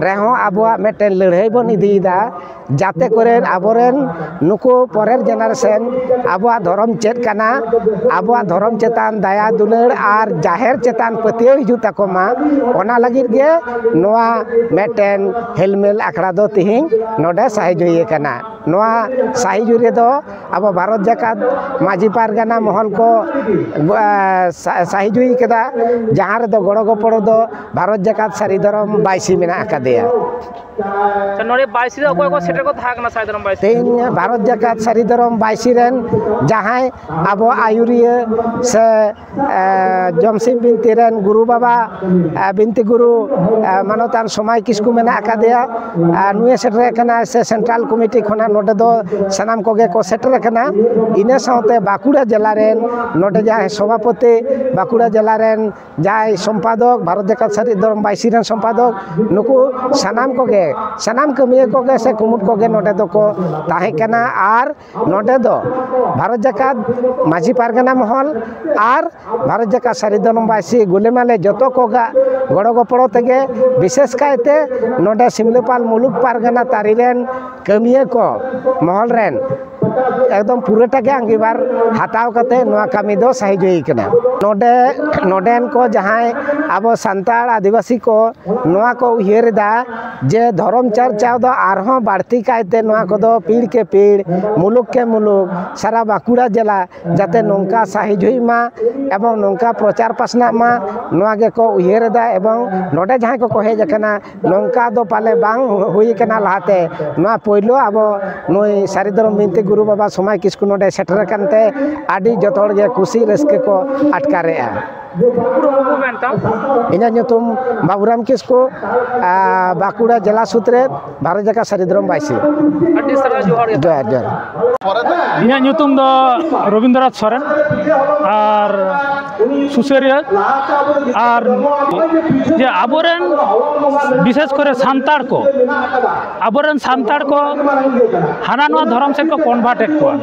ᱨᱮᱦᱚᱸ ᱟᱵᱚᱣᱟᱜ ᱢᱤᱫᱴᱮᱱ ᱞᱟᱹᱲᱦᱟᱹᱭ ᱵᱚᱱ ᱤᱫᱤᱭᱮᱫᱟ, ᱡᱟᱛᱮ ᱠᱚᱨᱮ ᱟᱵᱚᱨᱮᱱ ᱱᱩᱠᱩ ᱯᱚᱨᱮᱨ ᱡᱮᱱᱟᱨᱮᱥᱚᱱ ᱟᱵᱚᱣᱟᱜ ᱫᱷᱚᱨᱚᱢ ᱪᱮᱫ ᱠᱟᱱᱟ, ᱟᱵᱚᱣᱟᱜ ᱫᱷᱚᱨᱚᱢ ᱪᱮᱛᱟᱱ ᱫᱟᱭᱟ ᱫᱩᱞᱟᱹᱲ ᱟᱨ ᱡᱟᱦᱮᱨ ᱪᱮᱛᱟᱱ ᱯᱟᱹᱛᱭᱟᱹᱣ ᱦᱤᱡᱩᱜ ᱛᱟᱠᱚ ᱢᱟ, ᱚᱱᱟ ᱞᱟᱹᱜᱤᱫ ᱜᱮ ᱱᱚᱣᱟ ᱢᱤᱫᱴᱮᱱ ᱦᱮᱞᱢᱮᱞ ᱟᱠᱷᱲᱟ ᱫᱚ ᱛᱤᱦᱤᱧ ᱱᱚᱰᱮ ᱥᱟᱹᱦᱤ ᱡᱩᱦᱤ ᱟᱠᱟᱱᱟ᱾ ᱱᱚᱣᱟ ᱥᱟᱹᱦᱤ ᱡᱩᱦᱤ ᱨᱮᱫᱚ ᱟᱵᱚ ᱵᱷᱟᱨᱚᱛ ᱡᱟᱠᱟᱛ ᱢᱟᱹᱡᱷᱤ ᱯᱟᱨᱜᱟᱱᱟ ᱢᱚᱦᱚᱞ ᱠᱚ, ᱮ, ᱥᱟ-, ᱥᱟᱹᱦᱤ ᱡᱩᱦᱤ ᱠᱮᱫᱟ, ᱡᱟᱦᱟᱸ ᱨᱮᱫᱚ ᱜᱚᱲᱚ ᱜᱚᱯᱚᱲᱚ ᱫᱚ ᱵᱷᱟᱨᱚᱛ ᱡᱟᱠᱟᱛ ᱥᱟᱹᱨᱤ ᱫᱷᱚᱨᱚᱢ ᱵᱟᱭᱥᱤ ᱢᱮᱱᱟᱜ ᱟᱠᱟᱫᱮᱭᱟ᱾ ᱟᱪᱪᱷᱟ, ᱱᱚᱰᱮ ᱵᱟᱭᱥᱤ ᱨᱮ ᱚᱠᱚᱭ ᱠᱚ ᱥᱮᱴᱮᱨ ᱠᱚ ᱛᱟᱦᱮᱸ ᱠᱟᱱᱟ ᱥᱟᱹᱨᱤ ᱫᱷᱚᱨᱚᱢ ᱵᱟᱭᱥᱤ? ᱛᱮᱦᱮᱧ ᱵᱷᱟᱨᱚᱛ ᱡᱟᱠᱟᱛ ᱥᱟᱹᱨᱤ ᱫᱷᱚᱨᱚᱢ ᱵᱟᱭᱥᱤ ᱨᱮᱱ ᱡᱟᱦᱟᱸᱭ ᱟᱵᱚ ᱟᱹᱭᱩᱨᱤᱭᱟᱹ ᱥᱮ, ᱮ, ᱡᱚᱢᱥᱤᱢ ᱵᱤᱱᱛᱤ ᱨᱮᱱ ᱜᱩᱨᱩ ᱵᱟᱵᱟ, ᱮ, ᱵᱤᱱᱛᱤ ᱜᱩᱨᱩ, ᱮ, ᱢᱟᱱᱚᱛᱟᱱ ᱥᱚᱢᱟᱭ ᱠᱤᱥᱠᱩ ᱢᱮᱱᱟᱜ ᱟᱠᱟᱫᱮᱭᱟ᱾ ᱟᱨ ᱱᱩᱭᱮ ᱥᱮᱴᱮᱨ ᱟᱠᱟᱱᱟ ᱥᱮ ᱥᱮᱱᱴᱨᱟᱞ ᱠᱚᱢᱤᱴᱤ ᱠᱷᱚᱱᱟᱜ ᱱᱚᱰᱮ ᱫᱚ ᱥᱟᱱᱟᱢ ᱠᱚᱜᱮ ᱠᱚ ᱥᱮᱴᱮᱨ ᱟᱠᱟᱱᱟ᱾ ᱤᱱᱟᱹ ᱥᱟᱶᱛᱮ ᱵᱟᱸᱠᱩᱲᱟ ᱡᱮᱞᱟ ᱨᱮᱱ ᱱᱚᱰᱮ ᱡᱟᱦᱟᱸᱭ ᱥᱚᱵᱷᱟᱯᱚᱛᱤ, ᱵᱟᱸᱠᱩᱲᱟ ᱡᱮᱞᱟ ᱨᱮᱱ ᱡᱟᱦᱟᱸᱭ ᱥᱚᱢᱯᱟᱫᱚᱠ, ᱵᱷᱟᱨᱚᱛ ᱡᱟᱠᱟᱛ ᱥᱟᱹᱨᱤ ᱫᱷᱚᱨᱚᱢ ᱵᱟᱭᱥᱤ ᱨᱮᱱ ᱥᱚᱢᱯᱟᱫᱚᱠ, ᱱᱩᱠᱩ ᱥᱟᱱᱟᱢ ᱠᱚᱜᱮ, ᱥᱟᱱᱟᱢ ᱠᱟᱹᱢᱤᱭᱟᱹ ᱠᱚᱜᱮ ᱥᱮ ᱠᱩᱢᱩᱴ ᱠᱚᱜᱮ ᱱᱚᱰᱮ ᱫᱚᱠᱚ ᱛᱟᱦᱮᱸ ᱠᱟᱱᱟ᱾ ᱟᱨ ᱱᱚᱰᱮ ᱫᱚ ᱵᱷᱟᱨᱚᱛ ᱡᱟᱠᱟᱛ ᱢᱟᱹᱡᱷᱤ ᱯᱟᱨᱜᱟᱱᱟ ᱢᱚᱦᱚᱞ ᱟᱨ ᱵᱷᱟᱨᱚᱛ ᱡᱟᱠᱟᱛ ᱥᱟᱹᱨᱤ ᱫᱷᱚᱨᱚᱢ ᱵᱟᱭᱥᱤ ᱜᱩᱞᱤᱢᱟᱞᱮ ᱡᱚᱛᱚ ᱠᱚᱜᱟᱜ ᱜᱚᱲᱚ ᱜᱚᱯᱚᱲᱚ ᱛᱮᱜᱮ, ᱵᱤᱥᱮᱥ ᱠᱟᱭᱛᱮ ᱱᱚᱰᱮ ᱥᱤᱢᱞᱟᱹᱯᱟᱞ ᱢᱩᱞᱩᱠ ᱯᱟᱨᱜᱟᱱᱟ ᱛᱟᱹᱨᱤ ᱨᱮᱱ ᱠᱟᱹᱢᱤᱭᱟᱹ ᱠᱚ ᱢᱚᱦᱚᱞ ᱨᱮᱱ ᱮᱠᱫᱚᱢ ᱯᱩᱨᱟᱹᱴᱟ ᱜᱮ ᱟᱸᱜᱤᱵᱷᱟᱨ ᱦᱟᱛᱟᱣ ᱠᱟᱛᱮ ᱱᱚᱣᱟ ᱠᱟᱹᱢᱤ ᱫᱚ ᱥᱟᱹᱦᱤ ᱡᱩᱦᱤ ᱠᱟᱱᱟ᱾ ᱱᱚᱰᱮ, ᱱᱚᱰᱮᱱ ᱠᱚ ᱡᱟᱦᱟᱸᱭ ᱟᱵᱚ ᱥᱟᱱᱛᱟᱲ ᱟᱹᱫᱤᱵᱟᱹᱥᱤ ᱠᱚ ᱱᱚᱣᱟ ᱠᱚ ᱩᱭᱦᱟᱹᱨ ᱮᱫᱟ ᱡᱮ ᱫᱷᱚᱨᱚᱢ ᱪᱟᱨᱪᱟᱣ ᱫᱚ ᱟᱨᱦᱚᱸ ᱵᱟᱹᱲᱛᱤ ᱠᱟᱭᱛᱮ ᱱᱚᱣᱟ ᱠᱚᱫᱚ ᱯᱤᱲ ᱠᱮ ᱯᱤᱲ, ᱢᱩᱞᱩᱠ ᱠᱮ ᱢᱩᱞᱩᱠ, ᱥᱟᱨᱟ ᱵᱟᱸᱠᱩᱲᱟ ᱡᱮᱞᱟ ᱡᱟᱛᱮ ᱱᱚᱝᱠᱟ ᱥᱟᱹᱦᱤ ᱡᱩᱦᱤᱜ ᱢᱟ ᱮᱵᱚᱝ ᱱᱚᱝᱠᱟ ᱯᱨᱚᱪᱟᱨ ᱯᱟᱥᱱᱟᱜ ᱢᱟ, ᱱᱚᱣᱟ ᱜᱮᱠᱚ ᱩᱭᱦᱟᱹᱨ ᱮᱫᱟ᱾ ᱮᱵᱚᱝ ᱱᱚᱰᱮ ᱡᱟᱦᱟᱸᱭ ᱠᱚᱠᱚ ᱦᱮᱡ ᱟᱠᱟᱱᱟ, ᱱᱚᱝᱠᱟ ᱫᱚ ᱯᱟᱞᱮ ᱵᱟᱝ ᱦᱩᱭ ᱟᱠᱟᱱᱟ ᱞᱟᱦᱟᱛᱮ᱾ ᱱᱚᱣᱟ ᱯᱳᱭᱞᱳ ᱟᱵᱚ ᱱᱩᱭ ᱥᱟᱹᱨᱤ ᱫᱷᱚᱨᱚᱢ ᱵᱤᱱᱛᱤ ᱜᱩᱨᱩ ᱵᱟᱵᱟ ᱥᱚᱢᱟᱭ ᱠᱤᱥᱠᱩ ᱱᱚᱰᱮ ᱥᱮᱴᱮᱨ ᱟᱠᱟᱱ ᱛᱮ ᱟᱹᱰᱤ ᱡᱚᱛᱚ ᱦᱚᱲ ᱜᱮ ᱠᱩᱥᱤ ᱨᱟᱹᱥᱠᱟᱹ ᱠᱚ ᱟᱴᱠᱟᱨᱮᱜᱼᱟ᱾ ᱩᱯᱨᱩᱢ ᱩᱯᱨᱩᱢ ᱢᱮᱱ ᱛᱟᱢ? ᱤᱧᱟᱹᱜ ᱧᱩᱛᱩᱢ ᱵᱟᱵᱩᱨᱟᱢ ᱠᱤᱥᱠᱩ, ᱟᱨ ᱵᱟᱸᱠᱩᱲᱟ ᱡᱮᱞᱟ ᱥᱩᱛᱨᱮᱫ, ᱵᱷᱟᱨᱚᱛ ᱡᱟᱠᱟᱛ ᱥᱟᱹᱨᱤ ᱫᱷᱚᱨᱚᱢ ᱵᱟᱭᱥᱤ᱾ ᱟᱹᱰᱤ ᱥᱟᱨᱦᱟᱣ, ᱡᱚᱦᱟᱨ ᱜᱮ᱾ ᱡᱚᱦᱟᱨ, ᱡᱚᱦᱟᱨ᱾ ᱤᱧᱟᱹᱜ ᱧᱩᱛᱩᱢ ᱫᱚ ᱨᱚᱵᱤᱱᱫᱨᱚᱱᱟᱛᱷ ᱥᱚᱨᱮᱱ᱾ ᱟᱨ ᱥᱩᱥᱟᱹᱨᱤᱭᱟᱹ ᱟᱨ ᱡᱮ ᱟᱵᱚᱨᱮᱱ ᱵᱤᱥᱮᱥ ᱠᱚᱨᱮ ᱥᱟᱱᱛᱟᱲ ᱠᱚ, ᱟᱵᱚᱨᱮᱱ ᱥᱟᱱᱛᱟᱲ ᱠᱚ ᱦᱟᱱᱟ ᱱᱚᱣᱟ ᱫᱷᱚᱨᱚᱢ ᱥᱮᱫ ᱠᱚ ᱠᱚᱱᱵᱷᱟᱨᱴ ᱮᱫ ᱠᱚᱣᱟ᱾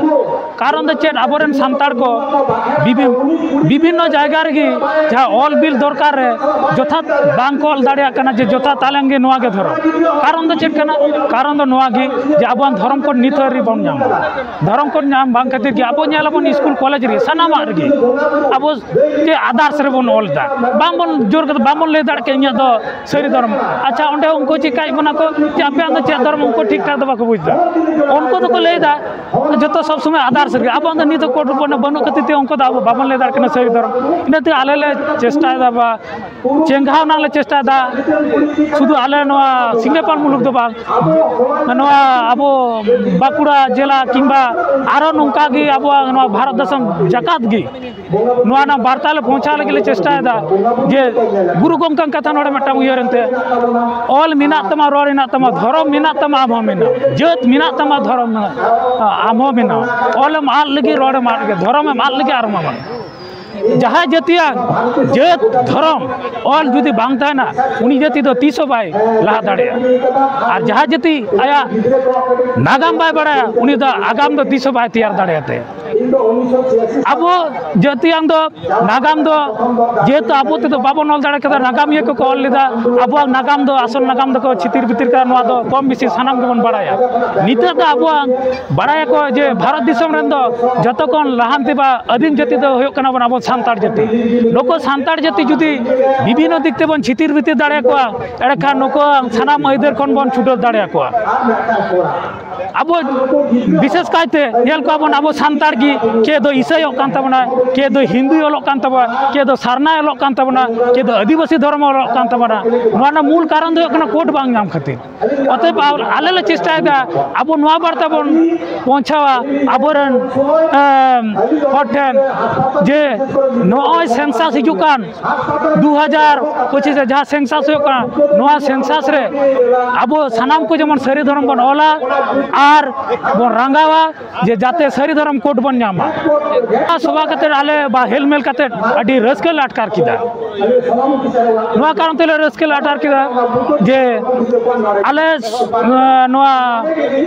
ᱠᱟᱨᱚᱱ ᱫᱚ ᱪᱮᱫ? ᱟᱵᱚᱨᱮᱱ ᱥᱟᱱᱛᱟᱲ ᱠᱚ ᱵᱤᱵᱷᱤ- ᱵᱤᱵᱷᱤᱱᱱᱚ ᱡᱟᱭᱜᱟ ᱨᱮᱜᱮ ᱡᱟᱦᱟᱸ ᱚᱞ ᱵᱤᱞ ᱫᱚᱨᱠᱟᱨ ᱨᱮ ᱡᱚᱛᱷᱟᱛ ᱵᱟᱝ ᱠᱚ ᱚᱞ ᱫᱟᱲᱮᱭᱟᱜ ᱠᱟᱱᱟ ᱡᱮ ᱡᱚᱛᱷᱟᱛ ᱟᱞᱟᱝ ᱜᱮ ᱱᱚᱣᱟ ᱜᱮ ᱫᱷᱚᱨᱚᱢ᱾ ᱠᱟᱨᱚᱱ ᱫᱚ ᱪᱮᱫ ᱠᱟᱱᱟ? ᱠᱟᱨᱚᱱ ᱫᱚ ᱱᱚᱣᱟ ᱜᱮ ᱡᱮ ᱟᱵᱚᱣᱟᱜ ᱫᱷᱚᱨᱚᱢ ᱠᱳᱰ ᱱᱤᱛ ᱦᱟᱹᱵᱤᱡ ᱵᱟᱵᱚᱱ ᱧᱟᱢ ᱮᱫᱟ᱾ ᱫᱷᱚᱨᱚᱢ ᱠᱳᱰ ᱧᱟᱢ ᱵᱟᱝ ᱠᱷᱟᱹᱛᱤᱨ ᱜᱮ ᱟᱵᱚ ᱧᱮᱞ ᱟᱵᱚᱱ ᱥᱠᱩᱞ ᱠᱚᱞᱮᱡᱽ ᱨᱮ ᱥᱟᱱᱟᱢᱟᱜ ᱨᱮᱜᱮ ᱟᱵᱚ ᱪᱮᱫ ᱟᱫᱟᱨᱥ ᱨᱮᱵᱚᱱ ᱚᱞ ᱮᱫᱟ, ᱵᱟᱝᱵᱚᱱ ᱡᱳᱨ ᱠᱟᱛᱮ ᱵᱟᱝᱵᱚᱱ ᱞᱟᱹᱭ ᱫᱟᱲᱮᱭᱟᱜ ᱠᱟᱱᱟ ᱤᱧᱟᱹᱜ ᱫᱚ ᱥᱟᱹᱨᱤ ᱫᱷᱚᱨᱚᱢ᱾ ᱟᱪᱪᱷᱟ, ᱚᱸᱰᱮ ᱩᱱᱠᱩ ᱪᱮᱠᱟᱭᱮᱫ ᱵᱚᱱᱟ ᱠᱚ ᱡᱮ ᱟᱯᱮᱭᱟᱜ ᱫᱚ ᱪᱮᱫ ᱫᱷᱚᱨᱚᱢ, ᱩᱱᱠᱩ ᱴᱷᱤᱠ ᱴᱷᱟᱠ ᱫᱚ ᱵᱟᱠᱚ ᱵᱩᱡᱽ ᱮᱫᱟ᱾ ᱩᱱᱠᱩ ᱫᱚᱠᱚ ᱞᱟᱹᱭ ᱮᱫᱟ ᱡᱚᱛᱚ ᱥᱚᱵ ᱥᱚᱢᱚᱭ ᱟᱫᱟᱨᱥ ᱨᱮᱜᱮ, ᱟᱵᱚᱣᱟᱜ ᱫᱚ ᱱᱤᱛ ᱦᱚᱸ ᱠᱳᱰ ᱵᱟᱹᱱᱩᱜ ᱠᱷᱟᱹᱛᱤᱨ ᱛᱮ ᱩᱱᱠᱩ ᱫᱚ ᱟᱵᱚ ᱵᱟᱵᱚᱱ ᱞᱟᱹᱭ ᱫᱟᱲᱮᱭᱟᱜ ᱠᱟᱱᱟ ᱥᱟᱹᱨᱤ ᱫᱷᱚᱨᱚᱢ᱾ ᱤᱱᱟᱹᱛᱮ ᱟᱞᱮ ᱞᱮ ᱪᱮᱥᱴᱟᱭᱮᱫᱟ ᱵᱟ ᱪᱮᱸᱜᱷᱟᱣ ᱨᱮᱱᱟᱜ ᱞᱮ ᱪᱮᱥᱴᱟᱭᱮᱫᱟ᱾ ᱥᱩᱫᱷᱩ ᱟᱞᱮ ᱱᱚᱣᱟ ᱥᱤᱢᱞᱟᱯᱟᱞ ᱢᱩᱞᱩᱠ ᱫᱚ ᱵᱟᱝ, ᱱᱚᱣᱟ ᱟᱵᱚ ᱵᱟᱸᱠᱩᱲᱟ ᱡᱮᱞᱟ ᱠᱤᱝᱵᱟ ᱟᱨᱚ ᱱᱚᱝᱠᱟ ᱜᱮ ᱟᱵᱚᱣᱟᱜ ᱱᱚᱣᱟ ᱵᱷᱟᱨᱚᱛ ᱫᱤᱥᱚᱢ ᱡᱟᱠᱟᱛ ᱜᱮ ᱱᱚᱣᱟ ᱨᱮᱱᱟᱜ ᱵᱟᱨᱛᱟ ᱞᱮ ᱯᱳᱣᱪᱷᱟᱣ ᱞᱟᱹᱜᱤᱫ ᱞᱮ ᱪᱮᱥᱴᱟᱭᱮᱫᱟ᱾ ᱡᱮ ᱜᱩᱨᱩ ᱜᱚᱢᱠᱮ ᱠᱟᱛᱷᱟ ᱱᱚᱰᱮ ᱢᱤᱫᱴᱟᱝ ᱩᱭᱦᱟᱹᱨ ᱮᱱᱛᱮ, ᱚᱞ ᱢᱮᱱᱟᱜ ᱛᱟᱢᱟ, ᱨᱚᱲ ᱢᱮᱱᱟᱜ ᱛᱟᱢᱟ, ᱫᱷᱚᱨᱚᱢ ᱢᱮᱱᱟᱜ ᱛᱟᱢᱟ, ᱟᱢ ᱦᱚᱸ ᱢᱮᱱᱟᱢ, ᱡᱟᱹᱛ ᱢᱮᱱᱟᱜ ᱛᱟᱢᱟ, ᱫᱷᱚᱨᱚᱢ ᱢᱮᱱᱟᱜ, ᱟᱢ ᱦᱚᱸ ᱢᱮᱱᱟᱢ᱾ ᱚᱞᱮᱢ ᱟᱫ ᱞᱟᱹᱜᱤᱫ, ᱨᱚᱲᱮᱢ ᱟᱫ ᱞᱟᱹᱜᱤᱫ, ᱫᱷᱚᱨᱚᱢᱮᱢ ᱟᱫ ᱞᱟᱹᱜᱤᱫ, ᱟᱨ ᱢᱟ ᱵᱟᱝ᱾ ᱡᱟᱦᱟᱸᱭ ᱡᱟᱹᱛᱤᱭᱟᱜ ᱡᱟᱹᱛ ᱫᱷᱚᱨᱚᱢ ᱚᱞ ᱡᱩᱫᱤ ᱵᱟᱝ ᱛᱟᱦᱮᱱᱟ, ᱩᱱᱤ ᱡᱟᱹᱛᱤ ᱫᱚ ᱛᱤᱥ ᱦᱚᱸ ᱵᱟᱭ ᱞᱟᱦᱟ ᱫᱟᱲᱮᱭᱟᱜᱼᱟ᱾ ᱟᱨ ᱡᱟᱦᱟᱸ ᱡᱟᱹᱛᱤ ᱟᱭᱟᱜ ᱱᱟᱜᱟᱢ ᱵᱟᱭ ᱵᱟᱲᱟᱭᱟ, ᱩᱱᱤ ᱫᱚ ᱟᱜᱟᱢ ᱫᱚ ᱛᱤᱥ ᱦᱚᱸ ᱵᱟᱭ ᱛᱮᱭᱟᱨ ᱫᱟᱲᱮᱭᱟᱛᱟᱭᱟ᱾ ᱟᱵᱚ ᱡᱟᱹᱛᱤᱭᱟᱱ ᱫᱚ ᱱᱟᱜᱟᱢ ᱫᱚ ᱡᱮᱦᱮᱛᱩ ᱟᱵᱚ ᱛᱮᱫᱚ ᱵᱟᱵᱚᱱ ᱚᱞ ᱫᱟᱲᱮ ᱠᱟᱫᱟ, ᱱᱟᱜᱟᱢᱤᱭᱟᱹ ᱠᱚᱠᱚ ᱚᱞ ᱞᱮᱫᱟ᱾ ᱟᱵᱚᱣᱟᱜ ᱱᱟᱜᱟᱢ ᱫᱚ, ᱟᱥᱚᱞ ᱱᱟᱜᱟᱢ ᱫᱚᱠᱚ ᱪᱷᱤᱛᱤᱨ ᱵᱷᱤᱛᱤᱨ ᱠᱟᱫᱟ, ᱱᱚᱣᱟ ᱫᱚ ᱠᱚᱢ ᱵᱮᱥᱤ ᱥᱟᱱᱟᱢ ᱜᱮᱵᱚᱱ ᱵᱟᱲᱟᱭᱟ᱾ ᱱᱤᱛᱚᱜ ᱫᱚ ᱟᱵᱚᱣᱟᱜ ᱵᱟᱲᱟᱭᱟᱠᱚ ᱡᱮ ᱵᱷᱟᱨᱚᱛ ᱫᱤᱥᱚᱢ ᱨᱮᱱ ᱫᱚ ᱡᱚᱛᱚ ᱠᱷᱚᱱ ᱞᱟᱦᱟᱱᱛᱤ ᱵᱟ ᱟᱹᱫᱤᱢ ᱡᱟᱹᱛᱤ ᱫᱚ ᱦᱩᱭᱩᱜ ᱠᱟᱱᱟ ᱵᱚᱱ ᱟᱵᱚ ᱥᱟᱱᱛᱟᱲ ᱡᱟᱹᱛᱤ᱾ ᱱᱩᱠᱩ ᱥᱟᱱᱛᱟᱲ ᱡᱟᱹᱛᱤ ᱡᱩᱫᱤ ᱵᱤᱵᱷᱤᱱᱱᱚ ᱫᱤᱠ ᱛᱮᱵᱚᱱ ᱪᱷᱤᱛᱤᱨ ᱵᱷᱤᱛᱤᱨ ᱫᱟᱲᱮᱭᱟᱠᱚᱣᱟ, ᱮᱸᱰᱮᱠᱷᱟᱱ ᱱᱩᱠᱩ ᱥᱟᱱᱟᱢ ᱟᱹᱭᱫᱟᱹᱨ ᱠᱷᱚᱱ ᱵᱚᱱ ᱪᱷᱩᱰᱟᱹᱨ ᱫᱟᱲᱮᱭᱟᱠᱚᱣᱟ᱾ ᱟᱵᱚ ᱵᱤᱥᱮᱥ ᱠᱟᱭᱛᱮ ᱧᱮᱞ ᱠᱚᱣᱟ ᱵᱚᱱ, ᱟᱵᱚ ᱥᱟᱱᱛᱟᱲ ᱜᱮ ᱠᱮ ᱫᱚ ᱤᱥᱟᱹᱭᱚᱜ ᱠᱟᱱ ᱛᱟᱵᱚᱱᱟ, ᱠᱮ ᱫᱚ ᱦᱤᱱᱫᱩᱭ ᱚᱞᱚᱜ ᱠᱟᱱ ᱛᱟᱵᱚᱱᱟ, ᱠᱮ ᱫᱚ ᱥᱟᱨᱱᱟᱭ ᱚᱞᱚᱜ ᱠᱟᱱ ᱛᱟᱵᱚᱱᱟ, ᱠᱮ ᱫᱚ ᱟᱹᱫᱤᱵᱟᱹᱥᱤ ᱫᱷᱚᱨᱚᱢ ᱚᱞᱚᱜ ᱠᱟᱱ ᱛᱟᱵᱚᱱᱟ᱾ ᱱᱚᱣᱟ ᱨᱮᱱᱟᱜ ᱢᱩᱞ ᱠᱟᱨᱚᱱ ᱫᱚ ᱦᱩᱭᱩᱜ ᱠᱟᱱᱟ ᱠᱳᱰ ᱵᱟᱝ ᱧᱟᱢ ᱠᱷᱟᱹᱛᱤᱨ᱾ ᱚᱛᱚᱮᱵ ᱟ-, ᱟᱞᱮ ᱞᱮ ᱪᱮᱥᱴᱟᱭᱮᱫᱟ ᱟᱵᱚ ᱱᱚᱣᱟ ᱵᱟᱨᱛᱟ ᱵᱚᱱ ᱯᱳᱣᱪᱷᱟᱣᱟ ᱟᱵᱚᱨᱮᱱ, ᱮᱢ, ᱦᱚᱲ ᱴᱷᱮᱱ ᱡᱮ ᱱᱚᱜᱼᱚᱭ ᱥᱮᱱᱥᱟᱥ ᱦᱤᱡᱩᱜ ᱠᱟᱱ, ᱫᱩ ᱦᱟᱡᱟᱨ ᱯᱚᱸᱪᱤᱥ ᱨᱮ ᱡᱟᱦᱟᱸ ᱥᱮᱱᱥᱟᱥ ᱦᱩᱭᱩᱜ ᱠᱟᱱᱟ, ᱱᱚᱣᱟ ᱥᱮᱱᱥᱟᱥ ᱨᱮ ᱟᱵᱚ ᱥᱟᱱᱟᱢ ᱠᱚ ᱡᱮᱢᱚᱱ ᱥᱟᱹᱨᱤ ᱫᱷᱚᱨᱚᱢ ᱵᱚᱱ ᱚᱞᱟ᱾ ᱟᱨ ᱵᱚᱱ ᱨᱟᱸᱜᱟᱣᱟ ᱡᱮ ᱡᱟᱛᱮ ᱥᱟᱹᱨᱤ ᱫᱷᱚᱨᱚᱢ ᱠᱳᱰ ᱵᱚᱱ ᱧᱟᱢᱟ᱾ ᱚᱱᱟ ᱥᱚᱵᱷᱟ ᱠᱟᱛᱮ ᱟᱞᱮ ᱵᱟ ᱦᱮᱞᱢᱮᱞ ᱠᱟᱛᱮ ᱟᱹᱰᱤ ᱨᱟᱹᱥᱠᱟᱹ ᱞᱮ ᱟᱴᱠᱟᱨ ᱠᱮᱫᱟ᱾ ᱱᱚᱣᱟ ᱠᱟᱨᱚᱱ ᱛᱮᱞᱮ ᱨᱟᱹᱥᱠᱟᱹ ᱞᱮ ᱟᱴᱠᱟᱨ ᱠᱮᱫᱟ ᱡᱮ ᱟᱞᱮ, ᱮᱸ, ᱱᱚᱣᱟ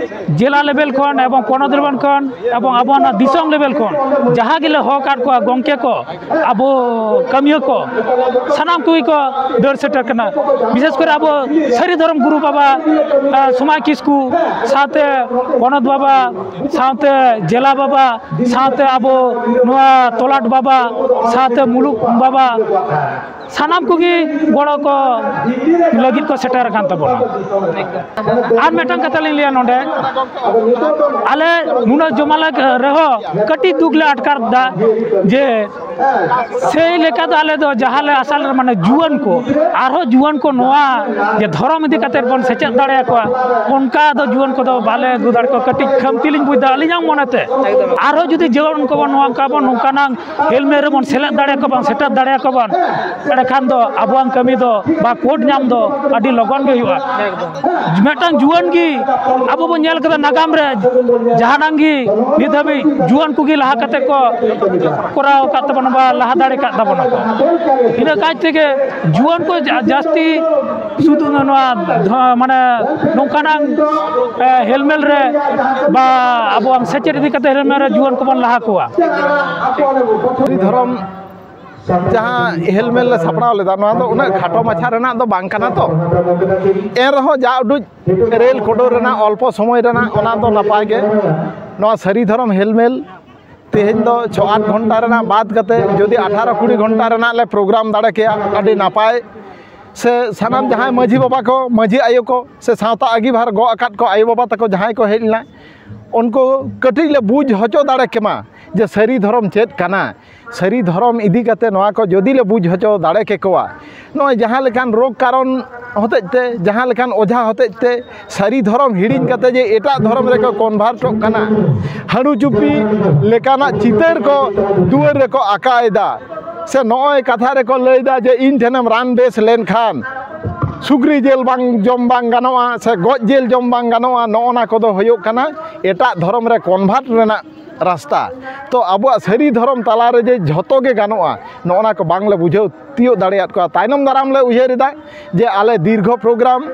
ᱡᱮᱞᱟ ᱞᱮᱵᱮᱞ ᱠᱷᱚᱱ ᱮᱵᱚᱝ ᱯᱚᱱᱚᱛ ᱞᱮᱵᱮᱞ ᱠᱷᱚᱱ ᱮᱵᱚᱝ ᱟᱵᱚᱣᱟᱜ ᱱᱚᱣᱟ ᱫᱤᱥᱚᱢ ᱞᱮᱵᱮᱞ ᱠᱷᱚᱱ ᱡᱟᱦᱟᱸ ᱜᱮᱞᱮ ᱦᱚᱦᱚ ᱟᱠᱟᱫ ᱠᱚᱣᱟ ᱜᱚᱢᱠᱮ ᱠᱚ, ᱟᱵᱚ ᱠᱟᱹᱢᱤᱭᱟᱹ ᱠᱚ, ᱥᱟᱱᱟᱢ ᱠᱚᱜᱮ ᱠᱚ ᱫᱟᱹᱲ ᱥᱮᱴᱮᱨ ᱠᱟᱱᱟ᱾ ᱵᱤᱥᱮᱥ ᱠᱚᱨᱮ ᱟᱵᱚ ᱥᱟᱹᱨᱤ ᱫᱷᱚᱨᱚᱢ ᱜᱩᱨᱩ ᱵᱟᱵᱟ, ᱟᱸ, ᱥᱚᱢᱟᱭ ᱠᱤᱥᱠᱩ, ᱥᱟᱶᱛᱮ ᱯᱚᱱᱚᱛ ᱵᱟᱵᱟ, ᱥᱟᱶᱛᱮ ᱡᱮᱞᱟ ᱵᱟᱵᱟ, ᱥᱟᱶᱛᱮ ᱟᱵᱚ ᱱᱚᱣᱟ ᱛᱚᱞᱟᱴ ᱵᱟᱵᱟ, ᱥᱟᱶᱛᱮ ᱢᱩᱞᱩᱠ ᱵᱟᱵᱟ, ᱥᱟᱱᱟᱢ ᱠᱚᱜᱮ ᱜᱚᱲᱚ ᱠᱚ ᱞᱟᱹᱜᱤᱫ ᱠᱚ ᱥᱮᱴᱮᱨ ᱟᱠᱟᱱ ᱛᱟᱵᱚᱱᱟ᱾ ᱟᱨ ᱢᱤᱫᱴᱟᱝ ᱠᱟᱛᱷᱟ ᱞᱤᱧ ᱞᱟᱹᱭᱟ ᱱᱚᱰᱮ, ᱟᱞᱮ ᱱᱩᱱᱟᱹᱜ ᱡᱚᱢᱟᱞᱮ ᱨᱮᱦᱚᱸ ᱠᱟᱹᱴᱤᱡ ᱫᱩᱠ ᱞᱮ ᱟᱴᱠᱟᱨ ᱮᱫᱟ ᱡᱮ ᱥᱮᱭ ᱞᱮᱠᱟ ᱫᱚ ᱟᱞᱮ ᱫᱚ ᱡᱟᱦᱟᱸ ᱞᱮ ᱟᱥᱟ ᱞᱮᱫᱟ, ᱢᱟᱱᱮ ᱡᱩᱣᱟᱹᱱ ᱠᱚ, ᱟᱨᱦᱚᱸ ᱡᱩᱣᱟᱹᱱ ᱠᱚ ᱱᱚᱣᱟ ᱡᱮ ᱫᱷᱚᱨᱚᱢ ᱤᱫᱤ ᱠᱟᱛᱮᱫ ᱵᱚᱱ ᱥᱮᱪᱮᱫ ᱫᱟᱲᱮᱭᱟᱠᱚᱣᱟ, ᱚᱱᱠᱟ ᱫᱚ ᱡᱩᱣᱟᱹᱱ ᱠᱚᱫᱚ ᱵᱟᱞᱮ ᱟᱹᱜᱩ ᱫᱟᱲᱮ ᱠᱚᱣᱟ᱾ ᱠᱟᱹᱴᱤᱡ ᱠᱷᱟᱢᱛᱤ ᱞᱤᱧ ᱵᱩᱡᱽ ᱮᱫᱟ ᱟᱹᱞᱤᱧᱟᱜ ᱢᱚᱱᱮᱛᱮ᱾ ᱟᱨᱦᱚᱸ ᱡᱩᱫᱤ ᱡᱩᱣᱟᱹᱱ ᱠᱚᱵᱚᱱ ᱱᱚᱝᱠᱟ ᱵᱚᱱ, ᱱᱚᱝᱠᱟᱱᱟᱝ ᱦᱮᱞᱢᱮᱞ ᱨᱮᱵᱚᱱ ᱥᱮᱞᱮᱫ ᱫᱟᱲᱮᱭᱟᱠᱚ ᱵᱟᱝ, ᱥᱮᱴᱮᱨ ᱫᱟᱲᱮᱭᱟᱠᱚ ᱵᱟᱝ, ᱮᱸᱰᱮᱠᱷᱟᱱ ᱫᱚ ᱟᱵᱚᱣᱟᱜ ᱠᱟᱹᱢᱤ ᱫᱚ ᱵᱟ ᱠᱳᱰ ᱧᱟᱢ ᱫᱚ ᱟᱹᱰᱤ ᱞᱚᱜᱚᱱ ᱜᱮ ᱦᱩᱭᱩᱜᱼᱟ᱾ ᱢᱤᱫᱴᱟᱝ ᱡᱩᱣᱟᱹᱱ ᱜᱮ ᱟᱵᱚ ᱵᱚᱱ ᱧᱮᱞ ᱠᱟᱫᱟ ᱱᱟᱜᱟᱢ ᱨᱮ ᱡᱟᱦᱟᱱᱟᱜ ᱜᱮ ᱱᱤᱛ ᱦᱟᱹᱵᱤᱡ ᱡᱩᱣᱟᱹᱱ ᱠᱚᱜᱮ ᱞᱟᱦᱟ ᱠᱟᱛᱮ ᱠᱚ ᱠᱚᱨᱟᱣ ᱟᱠᱟᱫ ᱛᱟᱵᱚᱱᱟ ᱵᱟ ᱞᱟᱦᱟ ᱫᱟᱲᱮ ᱠᱟᱫ ᱛᱟᱵᱚᱱᱟ ᱠᱚ᱾ ᱤᱱᱟᱹ ᱠᱟᱡ ᱛᱮᱜᱮ ᱡᱩᱣᱟᱹᱱ ᱠᱚ ᱡᱟ-, ᱡᱟᱹᱥᱛᱤ ᱥᱩᱫᱷᱩ ᱱᱚᱣᱟ ᱫᱷᱚ-, ᱢᱟᱱᱮ ᱱᱚᱝᱠᱟᱱᱟᱝ, ᱮ, ᱦᱮᱞᱢᱮᱞ ᱨᱮ ᱵᱟ ᱟᱵᱚᱣᱟᱜ ᱥᱮᱪᱮᱫ ᱤᱫᱤ ᱠᱟᱛᱮ ᱦᱮᱞᱢᱮᱞ ᱨᱮ ᱡᱩᱣᱟᱹᱱ ᱠᱚᱵᱚᱱ ᱞᱟᱦᱟ ᱠᱚᱣᱟ᱾ ᱥᱟᱹᱨᱤ ᱫᱷᱚᱨᱚᱢ ᱡᱟᱦᱟᱸ ᱦᱮᱞᱢᱮᱞ ᱞᱮ ᱥᱟᱯᱲᱟᱣ ᱞᱮᱫᱟ, ᱱᱚᱣᱟ ᱫᱚ ᱩᱱᱟᱹᱜ ᱠᱷᱟᱴᱚ ᱢᱟᱪᱷᱟ ᱨᱮᱱᱟᱜ ᱫᱚ ᱵᱟᱝ ᱠᱟᱱᱟ ᱛᱚ, ᱮᱱ ᱨᱮᱦᱚᱸ ᱡᱟ ᱩᱰᱩᱡ ᱨᱮᱞ ᱠᱚᱰᱚᱨ ᱨᱮᱱᱟᱜ ᱚᱞᱯᱚ ᱥᱚᱢᱚᱭ ᱨᱮᱱᱟᱜ ᱚᱱᱟ ᱫᱚ ᱱᱟᱯᱟᱭ ᱜᱮ᱾ ᱱᱚᱣᱟ ᱥᱟᱹᱨᱤ ᱫᱷᱚᱨᱚᱢ ᱦᱮᱞᱢᱮᱞ ᱛᱮᱦᱮᱧ ᱫᱚ ᱪᱷᱚ ᱟᱴ ᱜᱷᱚᱱᱴᱟ ᱨᱮᱱᱟᱜ ᱵᱟᱫ ᱠᱟᱛᱮ ᱡᱩᱫᱤ ᱟᱴᱷᱟᱨᱚ ᱠᱩᱲᱤ ᱜᱷᱚᱱᱴᱟ ᱨᱮᱱᱟᱜ ᱞᱮ ᱯᱨᱳᱜᱨᱟᱢ ᱫᱟᱲᱮ ᱠᱮᱭᱟ, ᱟᱹᱰᱤ ᱱᱟᱯᱟᱭ᱾ ᱥᱮ ᱥᱟᱱᱟᱢ ᱡᱟᱦᱟᱸᱭ ᱢᱟᱹᱡᱷᱤ ᱵᱟᱵᱟ ᱠᱚ, ᱢᱟᱹᱡᱷᱤ ᱟᱭᱳ ᱠᱚ, ᱥᱮ ᱥᱟᱶᱛᱟ ᱟᱹᱜᱤᱵᱷᱟᱨ ᱜᱚᱜ ᱟᱠᱟᱫ ᱠᱚ ᱟᱭᱳ ᱵᱟᱵᱟ ᱛᱟᱠᱚ ᱡᱟᱦᱟᱸᱭ ᱠᱚ ᱦᱮᱡ ᱞᱮᱱᱟ, ᱩᱱᱠᱩ ᱠᱟᱹᱴᱤᱡ ᱞᱮ ᱵᱩᱡᱽ ᱦᱚᱪᱚ ᱫᱟᱲᱮ ᱠᱮᱢᱟ ᱡᱮ ᱥᱟᱹᱨᱤ ᱫᱷᱚᱨᱚᱢ ᱪᱮᱫ ᱠᱟᱱᱟ᱾ ᱥᱟᱹᱨᱤ ᱫᱷᱚᱨᱚᱢ ᱤᱫᱤ ᱠᱟᱛᱮ ᱱᱚᱣᱟ ᱠᱚ ᱡᱩᱫᱤ ᱞᱮ ᱵᱩᱡᱽ ᱦᱚᱪᱚ ᱫᱟᱲᱮ ᱠᱮᱠᱚᱣᱟ, ᱱᱚᱜᱼᱚᱭ ᱡᱟᱦᱟᱸ ᱞᱮᱠᱟᱱ ᱨᱳᱜᱽ ᱠᱟᱨᱚᱱ ᱦᱚᱛᱮᱡ ᱛᱮ, ᱡᱟᱦᱟᱸ ᱞᱮᱠᱟᱱ ᱚᱡᱷᱟ ᱦᱚᱛᱮᱡ ᱛᱮ ᱥᱟᱹᱨᱤ ᱫᱷᱚᱨᱚᱢ ᱦᱤᱲᱤᱧ ᱠᱟᱛᱮ ᱡᱮ ᱮᱴᱟᱜ ᱫᱷᱚᱨᱚᱢ ᱨᱮᱠᱚ ᱠᱚᱱᱵᱷᱟᱨᱴᱚᱜ ᱠᱟᱱᱟ, ᱦᱟᱹᱲᱩ ᱪᱩᱯᱤ ᱞᱮᱠᱟᱱᱟᱜ ᱪᱤᱛᱟᱹᱨ ᱠᱚ ᱫᱩᱣᱟᱹᱨ ᱨᱮᱠᱚ ᱟᱸᱠᱟᱣᱮᱫᱟ, ᱥᱮ ᱱᱚᱜᱼᱚᱭ ᱠᱟᱛᱷᱟ ᱨᱮᱠᱚ ᱞᱟᱹᱭᱫᱟ ᱡᱮ ᱤᱧ ᱴᱷᱮᱱᱮᱢ ᱨᱟᱱ ᱵᱮᱥ ᱞᱮᱱᱠᱷᱟᱱ ᱥᱩᱠᱨᱤ ᱡᱤᱞ ᱵᱟᱝ ᱡᱚᱢ ᱵᱟᱝ ᱜᱟᱱᱚᱜᱼᱟ, ᱥᱮ ᱜᱚᱡ ᱡᱤᱞ ᱡᱚᱢ ᱵᱟᱝ ᱜᱟᱱᱚᱜᱼᱟ, ᱱᱚᱜᱼᱚ ᱱᱟ ᱠᱚᱫᱚ ᱦᱩᱭᱩᱜ ᱠᱟᱱᱟ ᱮᱴᱟᱜ ᱫᱷᱚᱨᱚᱢ ᱨᱮ ᱠᱚᱱᱵᱷᱟᱨᱴ ᱨᱮᱱᱟᱜ ᱨᱟᱥᱛᱟ᱾ ᱛᱚ ᱟᱵᱚᱣᱟᱜ ᱥᱟᱹᱨᱤ ᱫᱷᱚᱨᱚᱢ ᱛᱟᱞᱟᱨᱮ ᱡᱮ ᱡᱷᱚᱛᱚ ᱜᱮ ᱜᱟᱱᱚᱜᱼᱟ, ᱱᱚᱜᱼᱚ ᱱᱟ ᱠᱚ ᱵᱟᱝᱞᱮ ᱵᱩᱡᱷᱟᱹᱣ ᱛᱤᱭᱳᱜ ᱫᱟᱲᱮᱭᱟᱫ ᱠᱚᱣᱟ᱾ ᱛᱟᱭᱱᱚᱢ ᱫᱟᱨᱟᱢ ᱞᱮ ᱩᱭᱦᱟᱹᱨ ᱮᱫᱟ ᱡᱮ ᱟᱞᱮ ᱫᱤᱨᱜᱷᱚ ᱯᱨᱳᱜᱨᱟᱢ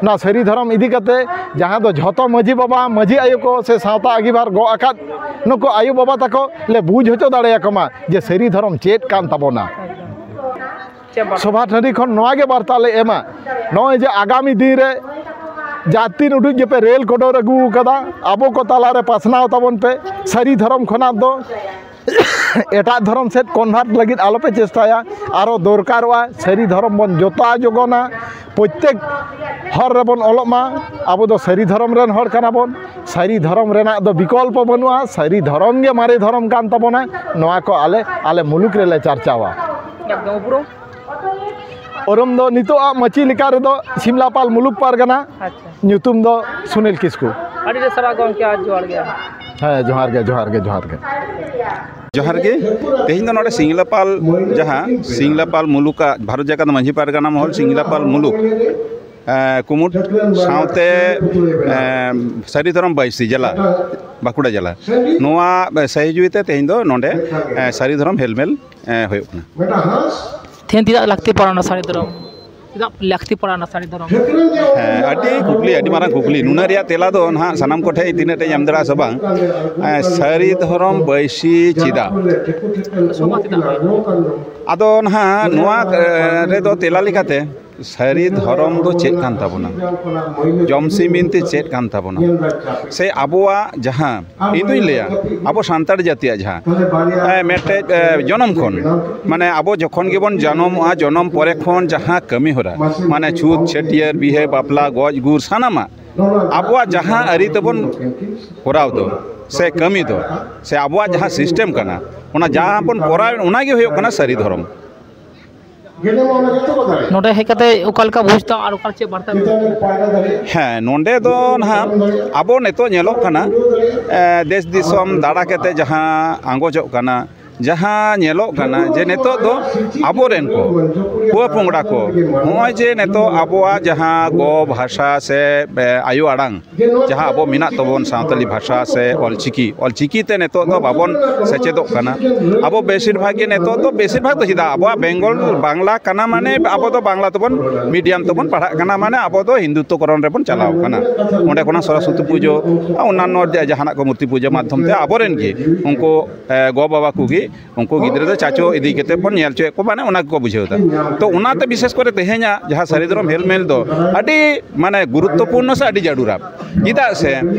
ᱱᱚᱣᱟ ᱥᱟᱹᱨᱤ ᱫᱷᱚᱨᱚᱢ ᱤᱫᱤ ᱠᱟᱛᱮ, ᱡᱟᱦᱟᱸ ᱫᱚ ᱡᱷᱚᱛᱚ ᱢᱟᱹᱡᱷᱤ ᱵᱟᱵᱟ, ᱢᱟᱹᱡᱷᱤ ᱟᱭᱳ ᱠᱚ ᱥᱮ ᱥᱟᱶᱛᱟ ᱟᱹᱜᱤᱵᱷᱟᱨ ᱜᱚᱜ ᱟᱠᱟᱫ ᱱᱩᱠᱩ ᱟᱭᱳ ᱵᱟᱵᱟ ᱛᱟᱠᱚ ᱞᱮ ᱵᱩᱡᱽ ᱦᱚᱪᱚ ᱫᱟᱲᱮᱭᱟᱠᱚ ᱢᱟ ᱡᱮ ᱥᱟᱹᱨᱤ ᱫᱷᱚᱨᱚᱢ ᱪᱮᱫ ᱠᱟᱱ ᱛᱟᱵᱚᱱᱟ᱾ ᱪᱮᱫ ᱵᱟᱨᱛᱟ? ᱥᱚᱵᱷᱟ ᱴᱟᱺᱰᱤ ᱠᱷᱚᱱ ᱱᱚᱣᱟ ᱜᱮ ᱵᱟᱨᱛᱟ ᱞᱮ ᱮᱢᱟ, ᱱᱚᱜᱼᱚᱭ ᱡᱮ ᱟᱜᱟᱢᱤ ᱫᱤᱱ ᱨᱮ ᱡᱟᱦᱟᱸ ᱛᱤᱱ ᱩᱰᱩᱡ ᱜᱮᱯᱮ ᱨᱮᱞ ᱠᱚᱰᱚᱨ ᱟᱹᱜᱩ ᱟᱠᱟᱫᱟ, ᱟᱵᱚ ᱠᱚ ᱛᱟᱞᱟᱨᱮ ᱯᱟᱥᱱᱟᱣ ᱛᱟᱵᱚᱱ ᱯᱮ᱾ ᱥᱟᱹᱨᱤ ᱫᱷᱚᱨᱚᱢ ᱠᱷᱚᱱᱟᱜ ᱫᱚ ᱮᱴᱟᱜ ᱫᱷᱚᱨᱚᱢ ᱥᱮᱫ ᱠᱚᱱᱵᱷᱟᱨᱴ ᱞᱟᱹᱜᱤᱫ ᱟᱞᱚᱯᱮ ᱪᱮᱥᱴᱟᱭᱟ᱾ ᱟᱨᱚ ᱫᱚᱨᱠᱟᱨᱚᱜᱼᱟ, ᱥᱟᱹᱨᱤ ᱫᱷᱚᱨᱚᱢ ᱵᱚᱱ ᱡᱚᱛᱚᱱ ᱡᱚᱜᱟᱣ ᱢᱟ, ᱯᱨᱚᱛᱮᱠ ᱦᱚᱨ ᱨᱮᱵᱚᱱ ᱚᱞᱚᱜ ᱢᱟ᱾ ᱟᱵᱚ ᱫᱚ ᱥᱟᱹᱨᱤ ᱫᱷᱚᱨᱚᱢ ᱨᱮᱱ ᱦᱚᱲ ᱠᱟᱱᱟ ᱵᱚᱱ᱾ ᱥᱟᱹᱨᱤ ᱫᱷᱚᱨᱚᱢ ᱨᱮᱱᱟᱜ ᱫᱚ ᱵᱤᱠᱚᱞᱯᱚ ᱵᱟᱹᱱᱩᱜᱼᱟ᱾ ᱥᱟᱹᱨᱤ ᱫᱷᱚᱨᱚᱢ ᱜᱮ ᱢᱟᱨᱮ ᱫᱷᱚᱨᱚᱢ ᱠᱟᱱ ᱛᱟᱵᱚᱱᱟ᱾ ᱱᱚᱣᱟ ᱠᱚ ᱟᱞᱮ, ᱟᱞᱮ ᱢᱩᱞᱩᱠ ᱨᱮᱞᱮ ᱪᱟᱨᱪᱟᱣᱟ᱾ ᱮᱠᱫᱚᱢ ᱩᱯᱨᱩᱢ᱾ ᱩᱨᱩᱢ ᱫᱚ ᱱᱤᱛᱚᱜ ᱟᱜ ᱢᱟᱹᱪᱤ ᱞᱮᱠᱟ ᱨᱮᱫᱚ ᱥᱤᱢᱞᱟᱯᱟᱞ ᱢᱩᱞᱩᱠ ᱯᱟᱨᱜᱟᱱᱟ᱾ ᱟᱪᱪᱷᱟ᱾ ᱧᱩᱛᱩᱢ ᱫᱚ ᱥᱩᱱᱤᱞ ᱠᱤᱥᱠᱩ᱾ ᱟᱹᱰᱤ ᱟᱹᱰᱤ ᱥᱟᱨᱦᱟᱣ ᱜᱚᱢᱠᱮ, ᱟᱨ ᱡᱚᱦᱟᱨ ᱜᱮ᱾ ᱦᱮᱸ, ᱡᱚᱦᱟᱨ ᱜᱮ, ᱡᱚᱦᱟᱨ ᱜᱮ, ᱡᱚᱦᱟᱨ ᱜᱮ᱾ ᱡᱚᱦᱟᱨ ᱜᱮ᱾ ᱛᱮᱦᱮᱧ ᱫᱚ ᱱᱚᱰᱮ ᱥᱤᱝᱞᱟᱯᱟᱞ, ᱡᱟᱦᱟᱸ ᱥᱤᱝᱞᱟᱯᱟᱞ ᱢᱩᱞᱩᱠᱟᱜ ᱵᱷᱟᱨᱚᱛ ᱡᱟᱠᱟᱛ ᱢᱟᱹᱡᱷᱤ ᱯᱟᱨᱜᱟᱱᱟ ᱢᱚᱦᱚᱞ ᱥᱤᱝᱞᱟᱯᱟᱞ ᱢᱩᱞᱩᱠ, ᱮᱸ, ᱠᱩᱢᱩᱴ ᱥᱟᱶᱛᱮ, ᱮᱸ, ᱥᱟᱹᱨᱤ ᱫᱷᱚᱨᱚᱢ ᱵᱟᱹᱭᱥᱤ ᱡᱮᱞᱟ, ᱵᱟᱸᱠᱩᱲᱟ ᱡᱮᱞᱟ, ᱱᱚᱣᱟ ᱥᱟᱹᱦᱤᱡᱩᱦᱤ ᱛᱮ ᱛᱮᱦᱮᱧ ᱫᱚ ᱱᱚᱰᱮ, ᱮᱸ, ᱥᱟᱹᱨᱤ ᱫᱷᱚᱨᱚᱢ ᱦᱮᱞᱢᱮᱞ, ᱮᱸ, ᱦᱩᱭᱩᱜ ᱠᱟᱱᱟ᱾ ᱛᱮᱦᱮᱧ ᱪᱮᱫᱟᱜ ᱞᱟᱹᱠᱛᱤ ᱯᱟᱲᱟᱣᱱᱟ ᱥᱟᱹᱨᱤ ᱫᱷᱚᱨᱚᱢ? ᱪᱮᱫᱟᱜ ᱞᱟᱹᱠᱛᱤ ᱯᱟᱲᱟᱣᱱᱟ ᱥᱟᱹᱨᱤ ᱫᱷᱚᱨᱚᱢ? ᱦᱮᱸ, ᱟᱹᱰᱤ ᱠᱩᱠᱞᱤ, ᱟᱹᱰᱤ ᱢᱟᱨᱟᱝ ᱠᱩᱠᱞᱤ᱾ ᱱᱩᱱᱟᱹᱜ ᱨᱮᱭᱟᱜ ᱛᱮᱞᱟ ᱫᱚ ᱱᱟᱦᱟᱜ ᱥᱟᱱᱟᱢ ᱠᱚᱴᱷᱮᱱ ᱛᱤᱱᱟᱹᱜ ᱴᱟᱧ ᱮᱢ ᱫᱟᱲᱮᱭᱟᱜᱼᱟ ᱥᱮ ᱵᱟᱝ, ᱮᱸ, ᱥᱟᱹᱨᱤ ᱫᱷᱚᱨᱚᱢ ᱵᱟᱹᱭᱥᱤ ᱪᱮᱫᱟᱜ? ᱥᱚᱢᱟᱡᱽ ᱪᱮᱫᱟᱜ? ᱟᱫᱚ ᱱᱟᱦᱟᱜ ᱱᱚᱣᱟ, ᱮᱸ, ᱨᱮᱫᱚ ᱛᱮᱞᱟ ᱞᱮᱠᱟᱛᱮ ᱥᱟᱹᱨᱤ ᱫᱷᱚᱨᱚᱢ ᱫᱚ ᱪᱮᱫ ᱠᱟᱱ ᱛᱟᱵᱚᱱᱟ? ᱡᱚᱢ ᱥᱤᱢ ᱵᱤᱱᱛᱤ ᱪᱮᱫ ᱠᱟᱱ ᱛᱟᱵᱚᱱᱟ? ᱥᱮ ᱟᱵᱚᱣᱟᱜ ᱡᱟᱦᱟᱸ, ᱤᱧ ᱫᱩᱧ ᱞᱟᱹᱭᱟ, ᱟᱵᱚ ᱥᱟᱱᱛᱟᱲ ᱡᱟᱹᱛᱤᱭᱟᱜ ᱡᱟᱦᱟᱸ, ᱮᱸ, ᱢᱤᱫᱴᱮᱡ, ᱮᱸ, ᱡᱚᱱᱚᱢ ᱠᱷᱚᱱ, ᱢᱟᱱᱮ, ᱟᱵᱚ ᱡᱚᱠᱷᱚᱱ ᱜᱮᱵᱚᱱ ᱡᱟᱱᱟᱢᱚᱜᱼᱟ, ᱡᱚᱱᱚᱢ ᱯᱚᱨᱮ ᱠᱷᱚᱱ ᱡᱟᱦᱟᱸ ᱠᱟᱹᱢᱤ ᱦᱚᱨᱟ, ᱢᱟᱱᱮ, ᱪᱷᱩᱛ, ᱪᱷᱟᱹᱴᱭᱟᱹᱨ, ᱵᱤᱦᱟᱹ, ᱵᱟᱯᱞᱟ, ᱜᱚᱡ, ᱜᱩᱨ, ᱥᱟᱱᱟᱢᱟᱜ ᱟᱵᱚᱣᱟᱜ ᱡᱟᱦᱟᱸ ᱟᱹᱨᱤ ᱛᱮᱵᱚᱱ ᱠᱚᱨᱟᱣ ᱫᱚ ᱥᱮ ᱠᱟᱹᱢᱤ ᱫᱚ, ᱥᱮ ᱟᱵᱚᱣᱟᱜ ᱡᱟᱦᱟᱸ ᱥᱤᱥᱴᱮᱢ ᱠᱟᱱᱟ, ᱚᱱᱟ ᱡᱟᱦᱟᱸ ᱵᱚᱱ ᱠᱚᱨᱟᱣ, ᱚᱱᱟ ᱜᱮ ᱦᱩᱭᱩᱜ ᱠᱟᱱᱟ ᱥᱟᱹᱨᱤ ᱫᱷᱚᱨᱚᱢ᱾ ᱱᱚᱰᱮ ᱦᱮᱡ ᱠᱟᱛᱮ ᱚᱠᱟ ᱞᱮᱠᱟ ᱵᱩᱡᱽ ᱛᱟᱢ ᱟᱨ ᱚᱠᱟ ᱪᱮᱫ ᱵᱟᱨᱛᱟ? ᱦᱮᱸ, ᱱᱚᱰᱮ ᱫᱚ ᱱᱟᱦᱟᱜ ᱟᱵᱚ ᱱᱤᱛᱚᱜ ᱧᱮᱞᱚᱜ ᱠᱟᱱᱟ, ᱮ, ᱫᱮᱥ ᱫᱤᱥᱚᱢ ᱫᱟᱬᱟ ᱠᱟᱛᱮ ᱡᱟᱦᱟᱸ ᱟᱸᱜᱚᱪᱚᱜ ᱠᱟᱱᱟ, ᱡᱟᱦᱟᱸ ᱧᱮᱞᱚᱜ ᱠᱟᱱᱟ ᱡᱮ ᱱᱤᱛᱚᱜ ᱫᱚ ᱟᱵᱚᱨᱮᱱ ᱠᱚ ᱯᱩᱣᱟᱹ ᱯᱚᱝᱲᱟ ᱠᱚ, ᱱᱚᱜᱼᱚᱭ ᱡᱮ ᱱᱤᱛᱚᱜ ᱟᱵᱚᱣᱟᱜ ᱡᱟᱦᱟᱸ ᱜᱚ ᱵᱷᱟᱥᱟ ᱥᱮ, ᱮ, ᱟᱭᱳ ᱟᱲᱟᱝ, ᱡᱟᱦᱟᱸ ᱟᱵᱚ ᱢᱮᱱᱟᱜ ᱛᱟᱵᱚᱱ ᱥᱟᱱᱛᱟᱞᱤ ᱵᱷᱟᱥᱟ ᱥᱮ ᱚᱞᱪᱤᱠᱤ, ᱚᱞᱪᱤᱠᱤ ᱛᱮ ᱱᱤᱛᱚᱜ ᱫᱚ ᱵᱟᱵᱚᱱ ᱥᱮᱪᱮᱫᱚᱜ ᱠᱟᱱᱟ᱾ ᱟᱵᱚ ᱵᱮᱥᱤᱨ ᱵᱷᱟᱜᱽ ᱜᱮ ᱱᱤᱛᱚᱜ ᱫᱚ, ᱵᱮᱥᱤᱨ ᱵᱷᱟᱜᱽ ᱫᱚ ᱪᱮᱫᱟᱜ, ᱟᱵᱚᱣᱟᱜ ᱵᱮᱝᱜᱚᱞ ᱵᱟᱝᱞᱟ ᱠᱟᱱᱟ, ᱢᱟᱱᱮ ᱟᱵᱚ ᱫᱚ ᱵᱟᱝᱞᱟ ᱛᱮᱵᱚᱱ, ᱢᱤᱰᱤᱭᱟᱢ ᱛᱮᱵᱚᱱ ᱯᱟᱲᱦᱟᱜ ᱠᱟᱱᱟ, ᱢᱟᱱᱮ ᱟᱵᱚ ᱫᱚ ᱦᱤᱱᱫᱩᱛᱛᱚ ᱠᱚᱨᱚᱱ ᱨᱮᱵᱚᱱ ᱪᱟᱞᱟᱣ ᱠᱟᱱᱟ᱾ ᱚᱸᱰᱮ ᱠᱷᱚᱱᱟᱜ ᱥᱚᱨᱚᱥᱚᱛᱤ ᱯᱩᱡᱟᱹ, ᱚᱱᱱᱟᱱᱚ ᱡᱟᱦᱟᱱᱟᱜ ᱠᱚ ᱢᱩᱨᱛᱤ ᱯᱩᱡᱟᱹ ᱢᱟᱫᱽᱫᱷᱚᱢ ᱛᱮ ᱟᱵᱚᱨᱮᱱ ᱜᱮ ᱩᱱᱠᱩ, ᱮ, ᱜᱚ ᱵᱟᱵᱟ ᱠᱚᱜᱮ ᱩᱱᱠᱩ ᱜᱤᱫᱽᱨᱟᱹ ᱫᱚ ᱪᱟᱪᱳ ᱤᱫᱤ ᱠᱟᱛᱮ ᱵᱚᱱ ᱧᱮᱞ ᱦᱚᱪᱚᱭᱮᱫ ᱠᱚᱣᱟ, ᱢᱟᱱᱮ ᱚᱱᱟ ᱜᱮᱠᱚ ᱵᱩᱡᱷᱟᱹᱣ ᱮᱫᱟ᱾ ᱛᱚ ᱚᱱᱟᱛᱮ ᱵᱤᱥᱮᱥ ᱠᱚᱨᱮ ᱛᱮᱦᱮᱧᱟᱜ ᱡᱟᱦᱟᱸ ᱥᱟᱹᱨᱤ ᱫᱷᱚᱨᱚᱢ ᱦᱮᱞᱢᱮᱞ ᱫᱚ ᱟᱹᱰᱤ, ᱢᱟᱱᱮ, ᱜᱩᱨᱩᱛᱛᱚᱯᱩᱨᱱᱚ ᱥᱮ ᱟᱹᱰᱤ ᱡᱟᱹᱨᱩᱲᱟ᱾ ᱪᱮᱫᱟᱜ ᱥᱮ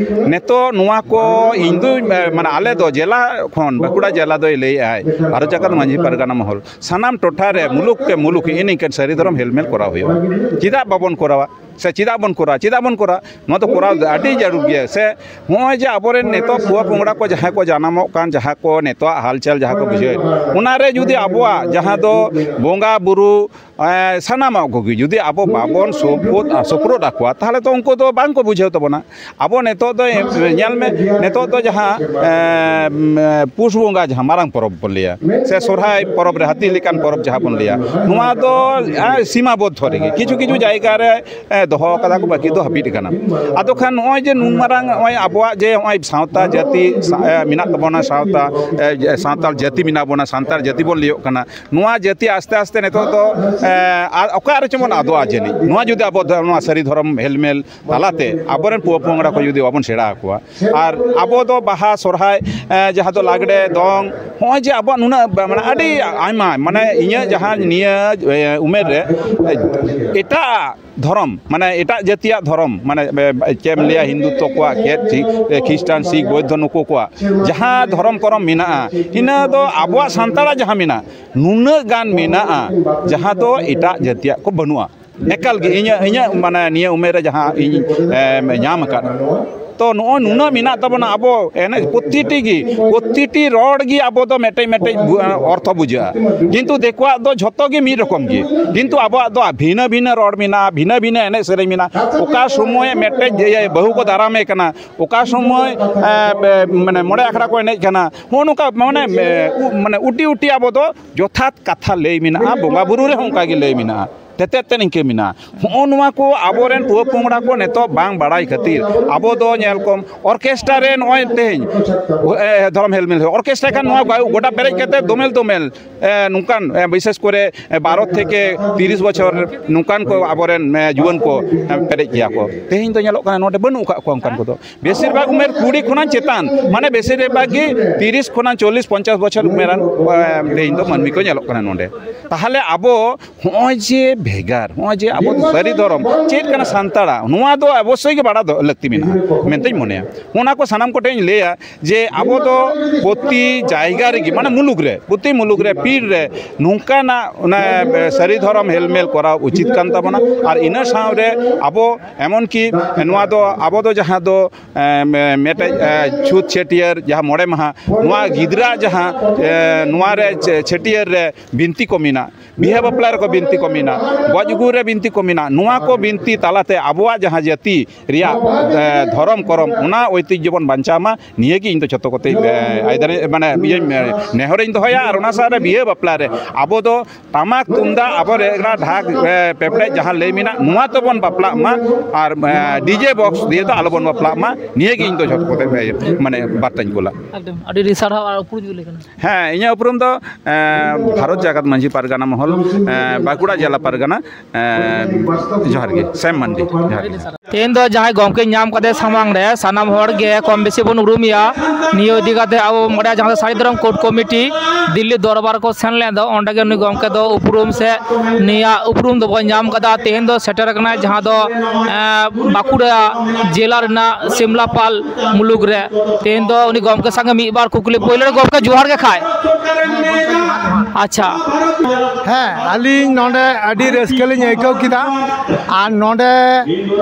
ᱱᱤᱛᱚᱜ ᱱᱚᱣᱟ ᱠᱚ ᱤᱧ ᱫᱚ, ᱮ, ᱢᱟᱱᱮ, ᱟᱞᱮ ᱫᱚ ᱡᱮᱞᱟ ᱠᱷᱚᱱ, ᱵᱟᱸᱠᱩᱲᱟ ᱡᱮᱞᱟ ᱫᱚᱭ ᱞᱟᱹᱭᱮᱫ ᱟᱭ, ᱵᱷᱟᱨᱚᱛ ᱡᱟᱠᱟᱛ ᱢᱟᱹᱡᱷᱤ ᱯᱟᱨᱜᱟᱱᱟ ᱢᱚᱦᱚᱞ, ᱥᱟᱱᱟᱢ ᱴᱚᱴᱷᱟ ᱨᱮ ᱢᱩᱞᱩᱠ ᱠᱮ ᱢᱩᱞᱩᱠ ᱦᱤᱸᱜᱤ ᱱᱤᱝᱠᱟᱹᱱ ᱥᱟᱹᱨᱤ ᱫᱷᱚᱨᱚᱢ ᱦᱮᱞᱢᱮᱞ ᱠᱚᱨᱟᱣ ᱦᱩᱭᱩᱜᱼᱟ᱾ ᱪᱮᱫᱟᱜ ᱵᱟᱵᱚᱱ ᱠᱚᱨᱟᱣᱟ? ᱥᱮ ᱪᱮᱫᱟᱜ ᱵᱚᱱ ᱠᱚᱨᱟᱣᱟ? ᱪᱮᱫᱟᱜ ᱵᱚᱱ ᱠᱚᱨᱟᱣᱟ? ᱱᱚᱣᱟ ᱫᱚ ᱠᱚᱨᱟᱣ ᱟᱹᱰᱤ ᱡᱟᱹᱨᱩᱲ ᱜᱮᱭᱟ᱾ ᱥᱮ ᱱᱚᱜᱼᱚᱭ ᱡᱮ ᱟᱵᱚᱨᱮᱱ ᱱᱤᱛᱚᱜ ᱯᱩᱣᱟᱹ ᱯᱚᱝᱲᱟ ᱠᱚ ᱡᱟᱦᱟᱸᱭ ᱠᱚ ᱡᱟᱱᱟᱢᱚᱜ ᱠᱟᱱ, ᱡᱟᱦᱟᱸ ᱠᱚ ᱱᱤᱛᱚᱜ ᱦᱟᱞᱪᱟᱞ ᱡᱟᱦᱟᱸ ᱠᱚ ᱵᱩᱡᱷᱟᱹᱣᱮᱫ, ᱚᱱᱟᱨᱮ ᱡᱩᱫᱤ ᱟᱵᱚᱣᱟᱜ ᱡᱟᱦᱟᱸ ᱫᱚ ᱵᱚᱸᱜᱟ ᱵᱩᱨᱩ, ᱮ, ᱥᱟᱱᱟᱢᱟᱜ ᱠᱚᱜᱮ ᱡᱩᱫᱤ ᱟᱵᱚ ᱵᱟᱵᱚᱱ ᱥᱚᱯᱚᱫ, ᱥᱚᱯᱨᱚᱫ ᱟᱠᱚᱣᱟ, ᱛᱟᱦᱚᱞᱮ ᱛᱚ ᱩᱱᱠᱩ ᱫᱚ ᱵᱟᱝ ᱠᱚ ᱵᱩᱡᱷᱟᱹᱣ ᱛᱟᱵᱚᱱᱟ᱾ ᱟᱵᱚ ᱱᱤᱛᱚᱜ ᱫᱚ, ᱧᱮᱞ ᱢᱮ, ᱱᱤᱛᱚᱜ ᱫᱚ ᱡᱟᱦᱟᱸ, ᱮ, ᱯᱩᱥ ᱵᱚᱸᱜᱟ ᱡᱟᱦᱟᱸ ᱢᱟᱨᱟᱝ ᱯᱚᱨᱚᱵᱽ ᱵᱚᱱ ᱞᱟᱹᱭᱟ, ᱥᱮ ᱥᱚᱨᱦᱟᱭ ᱯᱚᱨᱚᱵᱽ ᱨᱮ ᱦᱟᱹᱛᱤ ᱞᱮᱠᱟᱱ ᱯᱚᱨᱚᱵᱽ ᱡᱟᱦᱟᱸ ᱵᱚᱱ ᱞᱟᱹᱭᱟ, ᱱᱚᱣᱟ ᱫᱚ, ᱮ, ᱥᱤᱢᱟ ᱵᱚᱫᱽᱫᱷᱚ ᱨᱮᱜᱮ, ᱠᱤᱪᱷᱩ ᱠᱤᱪᱷᱩ ᱡᱟᱭᱜᱟ ᱨᱮ, ᱮ, ᱫᱚᱦᱚ ᱟᱠᱟᱫᱟ ᱠᱚ, ᱵᱟᱹᱠᱤ ᱫᱚ ᱦᱟᱹᱯᱤᱫ ᱟᱠᱟᱱᱟ᱾ ᱟᱫᱚ ᱠᱷᱟᱱ ᱱᱚᱜᱼᱚᱭ ᱡᱮ ᱱᱩᱱ ᱢᱟᱨᱟᱝ ᱱᱚᱜᱼᱚᱭ ᱟᱵᱚᱣᱟᱜ ᱡᱮ ᱱᱚᱜᱼᱚᱭ ᱥᱟᱶᱛᱟ ᱡᱟᱹᱛᱤ ᱥᱟ-, ᱮ, ᱢᱮᱱᱟᱜ ᱛᱟᱵᱚᱱᱟ, ᱥᱟᱶᱛᱟ, ᱮ, ᱥᱟᱱᱛᱟᱲ ᱡᱟᱹᱛᱤ ᱢᱮᱱᱟᱜ ᱵᱚᱱᱟ, ᱥᱟᱱᱛᱟᱲ ᱡᱟᱹᱛᱤ ᱵᱚᱱ ᱞᱟᱹᱭᱚᱜ ᱠᱟᱱᱟ, ᱱᱚᱣᱟ ᱡᱟᱹᱛᱤ ᱟᱥᱛᱮ ᱟᱥᱛᱮ ᱱᱤᱛᱚᱜ ᱫᱚ, ᱮ, ᱟᱨ ᱚᱠᱟ ᱨᱮᱪᱚ ᱵᱚᱱ ᱟᱫᱚᱜᱼᱟ ᱡᱟᱹᱱᱤᱡ, ᱱᱚᱣᱟ ᱡᱩᱫᱤ ᱟᱵᱚ ᱫᱷᱚ-, ᱱᱚᱣᱟ ᱥᱟᱹᱨᱤ ᱫᱷᱚᱨᱚᱢ ᱦᱮᱞᱢᱮᱞ ᱛᱟᱞᱟᱛᱮ ᱟᱵᱚᱨᱮᱱ ᱯᱩᱣᱟᱹ ᱯᱚᱝᱲᱟ ᱠᱚ ᱡᱩᱫᱤ ᱵᱟᱵᱚᱱ ᱥᱮᱬᱟ ᱟᱠᱚᱣᱟ᱾ ᱟᱨ ᱟᱵᱚ ᱫᱚ ᱵᱟᱦᱟ, ᱥᱚᱨᱦᱟᱭ, ᱮ, ᱡᱟᱦᱟᱸ ᱫᱚ ᱞᱟᱜᱽᱲᱮ, ᱫᱚᱝ, ᱱᱚᱜᱼᱚᱭ ᱡᱮ ᱟᱵᱚᱣᱟᱜ ᱱᱩᱱᱟᱹᱜ ᱵᱟ-, ᱢᱟᱱᱮ ᱟᱹᱰᱤ ᱟᱭᱢᱟ, ᱢᱟᱱᱮ ᱤᱧᱟᱹᱜ ᱡᱟᱦᱟᱸ ᱱᱤᱭᱟᱹ, ᱮ, ᱩᱢᱮᱨ ᱨᱮ, ᱮ, ᱮᱴᱟᱜ ᱫᱷᱚᱨᱚᱢ, ᱢᱟᱱᱮ ᱮᱴᱟᱜ ᱡᱟᱹᱛᱤᱭᱟᱜ ᱫᱷᱚᱨᱚᱢ, ᱢᱟᱱᱮ, ᱮ, ᱪᱮᱫ ᱮᱢ ᱞᱟᱹᱭᱟ, ᱦᱤᱱᱫᱩᱛᱛᱚ ᱠᱚᱣᱟᱜ ᱪᱮᱫ, ᱪᱮᱫ, ᱮ, ᱠᱷᱨᱤᱥᱴᱟᱱ, ᱥᱤᱠᱷ, ᱵᱳᱭᱫᱷᱚ, ᱱᱩᱠᱩ ᱠᱚᱣᱟᱜ ᱡᱟᱦᱟᱸ ᱫᱷᱚᱨᱚᱢ ᱠᱚᱨᱚᱢ ᱢᱮᱱᱟᱜᱼᱟ, ᱤᱱᱟᱹ ᱫᱚ ᱟᱵᱚᱣᱟᱜ ᱥᱟᱱᱛᱟᱲᱟᱜ ᱡᱟᱦᱟᱸ ᱢᱮᱱᱟᱜᱼᱟ, ᱱᱩᱱᱟᱹᱜ ᱜᱟᱱ ᱢᱮᱱᱟᱜᱼᱟ, ᱡᱟᱦᱟᱸ ᱫᱚ ᱮᱴᱟᱜ ᱡᱟᱹᱛᱤᱭᱟᱜ ᱠᱚ ᱵᱟᱹᱱᱩᱜᱼᱟ᱾ ᱮᱠᱟᱞ ᱜᱮ ᱤᱧᱟᱹᱜ, ᱤᱧᱟᱹᱜ ᱢᱟᱱᱮ ᱱᱤᱭᱟᱹ ᱩᱢᱮᱨ ᱨᱮ ᱡᱟᱦᱟᱸ ᱤᱧ, ᱮᱢ, ᱧᱟᱢ ᱟᱠᱟᱫ, ᱛᱚ ᱱᱚᱜᱼᱚᱭ ᱱᱩᱱᱟᱹᱜ ᱢᱮᱱᱟᱜ ᱛᱟᱵᱚᱱᱟ ᱟᱵᱚ ᱮᱱᱮᱡ, ᱯᱨᱚᱛᱤᱴᱤ ᱜᱮ, ᱯᱨᱚᱛᱤᱴᱤ ᱨᱚᱲ ᱜᱮ ᱟᱵᱚ ᱫᱚ ᱢᱤᱫᱴᱮᱡ ᱢᱤᱫᱴᱮᱡ ᱵᱩ-, ᱚᱨᱛᱷᱚ ᱵᱩᱡᱷᱟᱹᱜᱼᱟ᱾ ᱠᱤᱱᱛᱩ ᱫᱤᱠᱩᱣᱟᱜ ᱫᱚ ᱡᱷᱚᱛᱚ ᱜᱮ ᱢᱤᱫ ᱨᱚᱠᱚᱢ ᱜᱮ, ᱠᱤᱱᱛᱩ ᱟᱵᱚᱣᱟᱜ ᱫᱚ ᱵᱷᱤᱱᱟᱹ ᱵᱷᱤᱱᱟᱹ ᱨᱚᱲ ᱢᱮᱱᱟᱜᱼᱟ, ᱵᱷᱤᱱᱟᱹ ᱵᱷᱤᱱᱟᱹ ᱮᱱᱮᱡ ᱥᱮᱨᱮᱧ ᱢᱮᱱᱟᱜᱼᱟ᱾ ᱚᱠᱟ ᱥᱚᱢᱚᱭ ᱢᱤᱫᱴᱮᱡ ᱤᱭᱟᱹ ᱵᱟᱹᱦᱩ ᱠᱚ ᱫᱟᱨᱟᱢᱮ ᱠᱟᱱᱟ, ᱚᱠᱟ ᱥᱚᱢᱚᱭ, ᱮ, ᱵᱮ-, ᱢᱟᱱᱮ ᱢᱚᱬᱮ ᱟᱠᱷᱲᱟ ᱠᱚ ᱮᱱᱮᱡ ᱠᱟᱱᱟ, ᱦᱚᱸᱜᱼᱚ ᱱᱚᱝᱠᱟ ᱢᱟᱱᱮ, ᱮ, ᱩ-, ᱢᱟᱱᱮ ᱩᱴᱤ ᱩᱴᱤ ᱟᱵᱚ ᱫᱚ ᱡᱚᱛᱷᱟᱛ ᱠᱟᱛᱷᱟ ᱞᱟᱹᱭ ᱢᱮᱱᱟᱜᱼᱟ, ᱵᱚᱸᱜᱟ ᱵᱩᱨᱩ ᱨᱮᱦᱚᱸ ᱚᱱᱠᱟ ᱜᱮ ᱞᱟᱹᱭ ᱢᱮᱱᱟᱜᱼᱟ᱾ ᱛᱮᱛᱮᱫ ᱛᱮ ᱱᱤᱝᱠᱟᱹ ᱢᱮᱱᱟᱜᱼᱟ᱾ ᱦᱚᱸᱜᱼᱚ ᱱᱚᱣᱟ ᱠᱚ ᱟᱵᱚᱨᱮᱱ ᱯᱩᱣᱟᱹ ᱯᱚᱝᱲᱟ ᱠᱚ ᱱᱤᱛᱚᱜ ᱵᱟᱝ ᱵᱟᱲᱟᱭ ᱠᱷᱟᱹᱛᱤᱨ ᱟᱵᱚ ᱫᱚ ᱧᱮᱞ ᱠᱚᱢ ᱚᱨᱠᱮᱥᱴᱨᱟ ᱨᱮ ᱱᱚᱜᱼᱚᱭ ᱛᱮᱦᱮᱧ, ᱮ, ᱫᱷᱚᱨᱚᱢ ᱦᱮᱞᱢᱮᱞ ᱚᱨᱠᱮᱥᱴᱨᱟ ᱠᱷᱟᱱ ᱱᱚᱣᱟ ᱜᱚ-, ᱜᱚᱴᱟ ᱯᱮᱨᱮᱡ ᱠᱟᱛᱮ ᱫᱚᱢᱮᱞ ᱫᱚᱢᱮᱞ, ᱮ, ᱱᱚᱝᱠᱟᱱ, ᱮ, ᱵᱤᱥᱮᱥ ᱠᱚᱨᱮ, ᱮ, ᱵᱟᱨᱚ ᱛᱷᱮᱠᱮ ᱛᱤᱨᱤᱥ ᱵᱚᱪᱷᱚᱨ ᱱᱚᱝᱠᱟᱱ ᱠᱚ ᱟᱵᱚᱨᱮᱱ, ᱮ, ᱡᱩᱣᱟᱹᱱ ᱠᱚ, ᱮ, ᱯᱮᱨᱮᱡ ᱜᱮᱭᱟ ᱠᱚ᱾ ᱛᱮᱦᱮᱧ ᱫᱚ ᱧᱮᱞᱚᱜ ᱠᱟᱱᱟ ᱱᱚᱰᱮ ᱵᱟᱹᱱᱩᱜ ᱟᱠᱟᱫ ᱠᱚᱣᱟ ᱚᱱᱠᱟᱱ ᱠᱚᱫᱚ᱾ ᱵᱮᱥᱤᱨ ᱵᱷᱟᱜᱽ ᱩᱢᱮᱨ ᱠᱩᱲᱤ ᱠᱷᱚᱱᱟᱜ ᱪᱮᱛᱟᱱ, ᱢᱟᱱᱮ ᱵᱮᱥᱤᱨ ᱵᱷᱟᱜᱽ ᱜᱮ ᱛᱤᱨᱤᱥ ᱠᱷᱚᱱᱟᱜ ᱪᱚᱞᱞᱤᱥ ᱯᱚᱧᱪᱟᱥ ᱵᱚᱪᱷᱚᱨ ᱩᱢᱮᱨᱟᱱ, ᱮ, ᱛᱮᱦᱮᱧ ᱫᱚ ᱢᱟᱹᱱᱢᱤ ᱠᱚ ᱧᱮᱞᱚᱜ ᱠᱟᱱᱟ ᱱᱚᱰᱮ᱾ ᱛᱟᱦᱚᱞᱮ ᱟᱵᱚ ᱦᱚᱸᱜᱼᱚᱭ ᱡᱮ ᱵᱷᱮᱜᱟᱨ, ᱦᱚᱸᱜᱼᱚᱭ ᱡᱮ ᱟᱵᱚ ᱥᱟᱹᱨᱤ ᱫᱷᱚᱨᱚᱢ ᱪᱮᱫ ᱠᱟᱱᱟ ᱥᱟᱱᱛᱟᱲᱟᱜ, ᱱᱚᱣᱟ ᱫᱚ ᱚᱵᱚᱥᱥᱳᱭ ᱜᱮ ᱵᱟᱲᱟᱭ ᱫᱚ ᱞᱟᱹᱠᱛᱤ ᱢᱮᱱᱟᱜᱼᱟ ᱢᱮᱱᱛᱮᱧ ᱢᱚᱱᱮᱭᱟ᱾ ᱚᱱᱟ ᱠᱚ ᱥᱟᱱᱟᱢ ᱠᱚᱴᱷᱮᱱ ᱤᱧ ᱞᱟᱹᱭᱟ ᱡᱮ ᱟᱵᱚ ᱫᱚ ᱯᱨᱚᱛᱤ ᱡᱟᱭᱜᱟ ᱨᱮᱜᱮ, ᱢᱟᱱᱮ ᱢᱩᱞᱩᱠ ᱨᱮ, ᱯᱨᱚᱛᱤ ᱢᱩᱞᱩᱠ ᱨᱮ, ᱯᱤᱲ ᱨᱮ ᱱᱚᱝᱠᱟᱱᱟᱜ ᱚᱱᱟ ᱥᱟᱹᱨᱤ ᱫᱷᱚᱨᱚᱢ ᱦᱮᱞᱢᱮᱞ ᱠᱚᱨᱟᱣ ᱩᱪᱤᱛ ᱠᱟᱱ ᱛᱟᱵᱚᱱᱟ᱾ ᱟᱨ ᱤᱱᱟᱹ ᱥᱟᱶᱨᱮ ᱟᱵᱚ ᱮᱢᱚᱱ ᱠᱤ ᱱᱚᱣᱟ ᱫᱚ ᱟᱵᱚ ᱫᱚ ᱡᱟᱦᱟᱸ ᱫᱚ, ᱮ, ᱢᱮ-, ᱢᱤᱫᱴᱮᱡ, ᱮ, ᱪᱷᱩᱛ ᱪᱷᱟᱹᱴᱭᱟᱹᱨ ᱡᱟᱦᱟᱸ ᱢᱚᱬᱮ ᱢᱟᱦᱟ, ᱱᱚᱣᱟ ᱜᱤᱫᱽᱨᱟᱹ ᱡᱟᱦᱟᱸ, ᱮ, ᱱᱚᱣᱟ ᱨᱮ ᱪᱷᱟᱹ-, ᱪᱷᱟᱹᱴᱭᱟᱹᱨ ᱨᱮ ᱵᱤᱱᱛᱤ ᱠᱚ ᱢᱮᱱᱟᱜ, ᱵᱤᱦᱟᱹ ᱵᱟᱯᱞᱟ ᱨᱮᱠᱚ ᱵᱤᱱᱛᱤ ᱠᱚ ᱢᱮᱱᱟᱜ, ᱜᱚᱡ ᱜᱩᱨ ᱨᱮ ᱵᱤᱱᱛᱤ ᱠᱚ ᱢᱮᱱᱟᱜ, ᱱᱚᱣᱟ ᱠᱚ ᱵᱤᱱᱛᱤ ᱛᱟᱞᱟᱛᱮ ᱟᱵᱚᱣᱟᱜ ᱡᱟᱦᱟᱸ ᱡᱟᱹᱛᱤ ᱨᱮᱭᱟᱜ, ᱮ, ᱫᱷᱚᱨᱚᱢ ᱠᱚᱨᱚᱢ, ᱚᱱᱟ ᱳᱭᱛᱤᱡᱽᱡᱚ ᱵᱚᱱ ᱵᱟᱧᱪᱟᱣ ᱢᱟ, ᱱᱤᱭᱟᱹ ᱜᱮ ᱤᱧ ᱫᱚ ᱡᱷᱚᱛᱚ ᱠᱚᱛᱮ, ᱮ, ᱟᱭᱫᱟᱨᱤ, ᱢᱟᱱᱮ, ᱤᱭᱟᱹᱧ, ᱮ, ᱱᱮᱦᱚᱨᱤᱧ ᱫᱚᱦᱚᱭᱟ᱾ ᱟᱨ ᱚᱱᱟ ᱥᱟᱶᱨᱮ ᱵᱤᱦᱟᱹ ᱵᱟᱯᱞᱟ ᱨᱮ ᱟᱵᱚ ᱫᱚ ᱴᱟᱢᱟᱠ ᱛᱩᱢᱫᱟᱜ, ᱟᱵᱚ ᱨᱮᱜᱽᱲᱟ ᱰᱷᱟᱠ, ᱮ, ᱯᱮᱯᱲᱮᱡ ᱡᱟᱦᱟᱸ ᱞᱟᱹᱭ ᱢᱮᱱᱟᱜ, ᱱᱚᱣᱟ ᱛᱮᱵᱚᱱ ᱵᱟᱯᱞᱟᱜ ᱢᱟ᱾ ᱟᱨ, ᱮ, ᱰᱤᱡᱮ ᱵᱚᱠᱥ ᱫᱤᱭᱮ ᱫᱚ ᱟᱞᱚᱵᱚᱱ ᱵᱟᱯᱞᱟᱜ ᱢᱟ, ᱱᱤᱭᱟᱹ ᱜᱮ ᱤᱧ ᱫᱚ ᱡᱷᱚᱛᱚ ᱠᱚᱛᱮ, ᱮ, ᱢᱟᱱᱮ, ᱵᱟᱨᱛᱟᱧ ᱠᱩᱞᱟ᱾ ᱮᱠᱫᱚᱢ, ᱟᱹᱰᱤ ᱟᱹᱰᱤ ᱥᱟᱨᱦᱟᱣ᱾ ᱟᱨ ᱩᱯᱨᱩᱢ ᱡᱩᱫᱤ ᱞᱟᱹᱭ ᱠᱟᱱᱟ? ᱦᱮᱸ, ᱤᱧᱟᱹᱜ ᱩᱯᱨᱩᱢ ᱫᱚ, ᱮ, ᱵᱷᱟᱨᱚᱛ ᱡᱟᱠᱟᱛ ᱢᱟᱹᱡᱷᱤ ᱯᱟᱨᱜᱟᱱᱟ ᱢᱚᱦᱚᱞ, ᱮ, ᱵᱟᱸᱠᱩᱲᱟ ᱡᱮᱞᱟ ᱯᱟᱨᱜᱟᱱᱟ, ᱮ, ᱡᱚᱦᱟᱨ ᱜᱮ, ᱥᱮᱢ ᱢᱟᱱᱰᱤ, ᱡᱚᱦᱟᱨ ᱜᱮ᱾ ᱛᱮᱦᱮᱧ ᱫᱚ ᱡᱟᱦᱟᱸᱭ ᱜᱚᱢᱠᱮ ᱧᱟᱢ ᱠᱟᱫᱮ ᱥᱟᱢᱟᱝ ᱨᱮ, ᱥᱟᱱᱟᱢ ᱦᱚᱲ ᱜᱮ ᱠᱚᱢ ᱵᱮᱥᱤ ᱵᱚᱱ ᱩᱨᱩᱢᱮᱭᱟ᱾ ᱱᱤᱭᱟᱹ ᱤᱫᱤ ᱠᱟᱛᱮ ᱟᱵᱚ ᱢᱚᱬᱮ ᱡᱟᱦᱟᱸ ᱫᱚ ᱥᱟᱹᱨᱤ ᱫᱷᱚᱨᱚᱢ ᱠᱳᱰ ᱠᱚᱢᱤᱴᱤ ᱫᱤᱞᱞᱤ ᱫᱚᱨᱵᱟᱨ ᱠᱚ ᱥᱮᱱ ᱞᱮᱱ ᱫᱚ, ᱚᱸᱰᱮ ᱜᱮ ᱩᱱᱤ ᱜᱚᱢᱠᱮ ᱫᱚ ᱩᱯᱨᱩᱢ ᱥᱮ ᱱᱤᱭᱟᱹ ᱩᱯᱨᱩᱢ ᱫᱚᱵᱚᱱ ᱧᱟᱢ ᱠᱟᱫᱟ᱾ ᱛᱮᱦᱮᱧ ᱫᱚ ᱥᱮᱴᱮᱨ ᱟᱠᱟᱱᱟᱭ ᱡᱟᱦᱟᱸ ᱫᱚ, ᱮᱸ, ᱵᱟᱸᱠᱩᱲᱟ ᱡᱮᱞᱟ ᱨᱮᱱᱟᱜ ᱥᱤᱢᱞᱟᱯᱟᱞ ᱢᱩᱞᱩᱠ ᱨᱮ᱾ ᱛᱮᱦᱮᱧ ᱫᱚ ᱩᱱᱤ ᱜᱚᱢᱠᱮ ᱥᱟᱝᱜᱮ ᱢᱤᱫ ᱵᱟᱨ ᱠᱩᱠᱞᱤ᱾ ᱯᱳᱭᱞᱳ ᱨᱮ ᱜᱚᱢᱠᱮ ᱡᱚᱦᱟᱨ ᱜᱮ ᱠᱷᱟᱡ᱾ ᱟᱪᱪᱷᱟ᱾ ᱦᱮᱸ, ᱟᱹᱞᱤᱧ ᱱᱚᱰᱮ ᱟᱹᱰᱤ ᱨᱟᱹᱥᱠᱟᱹ ᱞᱤᱧ ᱟᱹᱭᱠᱟᱹᱣ ᱠᱮᱫᱟ᱾ ᱟᱨ ᱱᱚᱰᱮ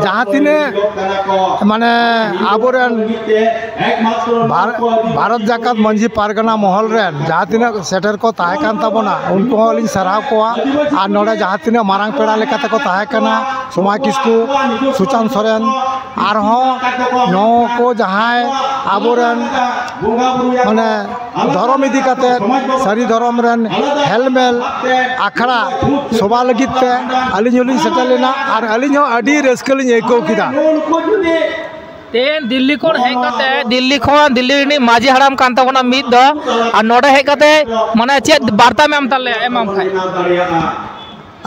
ᱡᱟᱦᱟᱸ ᱛᱤᱱᱟᱹᱜ ᱢᱟᱱᱮ ᱟᱵᱚᱨᱮᱱ ᱵᱷᱟᱨ- ᱵᱷᱟᱨᱚᱛ ᱡᱟᱠᱟᱛ ᱢᱟᱹᱡᱷᱤ ᱯᱟᱨᱜᱟᱱᱟ ᱢᱚᱦᱚᱞ ᱨᱮᱱ ᱡᱟᱦᱟᱸ ᱛᱤᱱᱟᱹᱜ ᱥᱮᱴᱮᱨ ᱠᱚ ᱛᱟᱦᱮᱸ ᱠᱟᱱ ᱛᱟᱵᱚᱱᱟ, ᱩᱱᱠᱩ ᱦᱚᱸ ᱞᱤᱧ ᱥᱟᱨᱦᱟᱣ ᱠᱚᱣᱟ᱾ ᱟᱨ ᱱᱚᱰᱮ ᱡᱟᱦᱟᱸ ᱛᱤᱱᱟᱹᱜ ᱢᱟᱨᱟᱝ ᱯᱮᱲᱟ ᱞᱮᱠᱟᱛᱮ ᱠᱚ ᱛᱟᱦᱮᱸ ᱠᱟᱱᱟ, ᱥᱚᱢᱟᱭ ᱠᱤᱥᱠᱩ, ᱥᱩᱪᱟᱱ ᱥᱚᱨᱮᱱ, ᱟᱨᱦᱚᱸ ᱱᱚᱣᱟ ᱠᱚ ᱡᱟᱦᱟᱸᱭ ᱟᱵᱚᱨᱮᱱ ᱢᱟᱱᱮ ᱫᱷᱚᱨᱚᱢ ᱤᱫᱤ ᱠᱟᱛᱮ ᱥᱟᱹᱨᱤ ᱫᱷᱚᱨᱚᱢ ᱨᱮᱱ ᱦᱮᱞᱢᱮᱞ ᱟᱠᱷᱲᱟ ᱥᱚᱵᱷᱟ ᱞᱟᱹᱜᱤᱫ ᱛᱮ ᱟᱹᱞᱤᱧ ᱦᱚᱸᱞᱤᱧ ᱥᱮᱴᱮᱨ ᱞᱮᱱᱟ᱾ ᱟᱨ ᱟᱹᱞᱤᱧ ᱦᱚᱸ ᱟᱹᱰᱤ ᱨᱟᱹᱥᱠᱟᱹ ᱞᱤᱧ ᱟᱹᱭᱠᱟᱹᱣ ᱠᱮᱫᱟ᱾ ᱛᱮᱦᱮᱧ ᱫᱤᱞᱞᱤ ᱠᱷᱚᱱ ᱦᱮᱡ ᱠᱟᱛᱮ, ᱫᱤᱞᱞᱤ ᱠᱷᱚᱱ, ᱫᱤᱞᱞᱤ ᱨᱤᱱᱤᱡ ᱢᱟᱹᱡᱷᱤ ᱦᱟᱲᱟᱢ ᱠᱟᱱ ᱛᱟᱵᱚᱱᱟ ᱢᱤᱫ ᱫᱚ, ᱟᱨ ᱱᱚᱰᱮ ᱦᱮᱡ ᱠᱟᱛᱮ ᱢᱟᱱᱮ ᱪᱮᱫ ᱵᱟᱨᱛᱟᱢ ᱮᱢ ᱛᱟᱞᱮᱭᱟ, ᱮᱢᱟᱢ ᱠᱷᱟᱡ?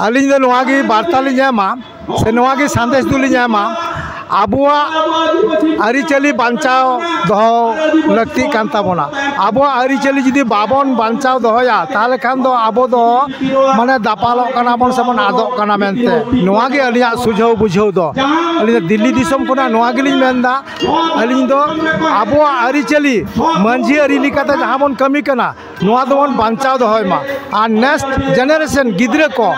ᱟᱹᱞᱤᱧ ᱫᱚ ᱱᱚᱣᱟ ᱜᱮ ᱵᱟᱨᱛᱟ ᱞᱤᱧ ᱮᱢᱟ, ᱥᱮ ᱱᱚᱣᱟ ᱜᱮ ᱥᱟᱸᱫᱮᱥ ᱫᱚᱞᱤᱧ ᱮᱢᱟ, ᱟᱵᱚᱣᱟᱜ ᱟᱹᱨᱤᱪᱟᱹᱞᱤ ᱵᱟᱧᱪᱟᱣ ᱫᱚᱦᱚ ᱞᱟᱹᱠᱛᱤᱜ ᱠᱟᱱ ᱛᱟᱵᱚᱱᱟ᱾ ᱟᱵᱚᱣᱟᱜ ᱟᱹᱨᱤᱪᱟᱹᱞᱤ ᱡᱩᱫᱤ ᱵᱟᱵᱚᱱ ᱵᱟᱧᱪᱟᱣ ᱫᱚᱦᱚᱭᱟ, ᱛᱟᱦᱚᱞᱮ ᱠᱷᱟᱱ ᱫᱚ ᱟᱵᱚ ᱫᱚ ᱢᱟᱱᱮ ᱫᱟᱯᱟᱞᱚᱜ ᱠᱟᱱᱟ ᱵᱚᱱ ᱥᱮ ᱵᱚᱱ ᱟᱫᱚᱜ ᱠᱟᱱᱟ ᱢᱮᱱᱛᱮ᱾ ᱱᱚᱣᱟ ᱜᱮ ᱟᱹᱞᱤᱧᱟᱜ ᱥᱩᱡᱷᱟᱹᱣ ᱵᱩᱡᱷᱟᱹᱣ ᱫᱚ᱾ ᱟᱹᱞᱤᱧ ᱫᱚ ᱫᱤᱞᱞᱤ ᱫᱤᱥᱚᱢ ᱠᱷᱚᱱᱟᱜ ᱱᱚᱣᱟ ᱜᱮᱞᱤᱧ ᱢᱮᱱᱫᱟ, ᱟᱹᱞᱤᱧ ᱫᱚ ᱟᱵᱚᱣᱟᱜ ᱟᱹᱨᱤᱪᱟᱹᱞᱤ ᱢᱟᱹᱡᱷᱤ ᱟᱹᱨᱤ ᱞᱮᱠᱟᱛᱮ ᱡᱟᱦᱟᱸ ᱵᱚᱱ ᱠᱟᱹᱢᱤ ᱠᱟᱱᱟ, ᱱᱚᱣᱟ ᱫᱚᱵᱚᱱ ᱵᱟᱧᱪᱟᱣ ᱫᱚᱦᱚᱭ ᱢᱟ᱾ ᱟᱨ next generation ᱜᱤᱫᱽᱨᱟᱹ ᱠᱚ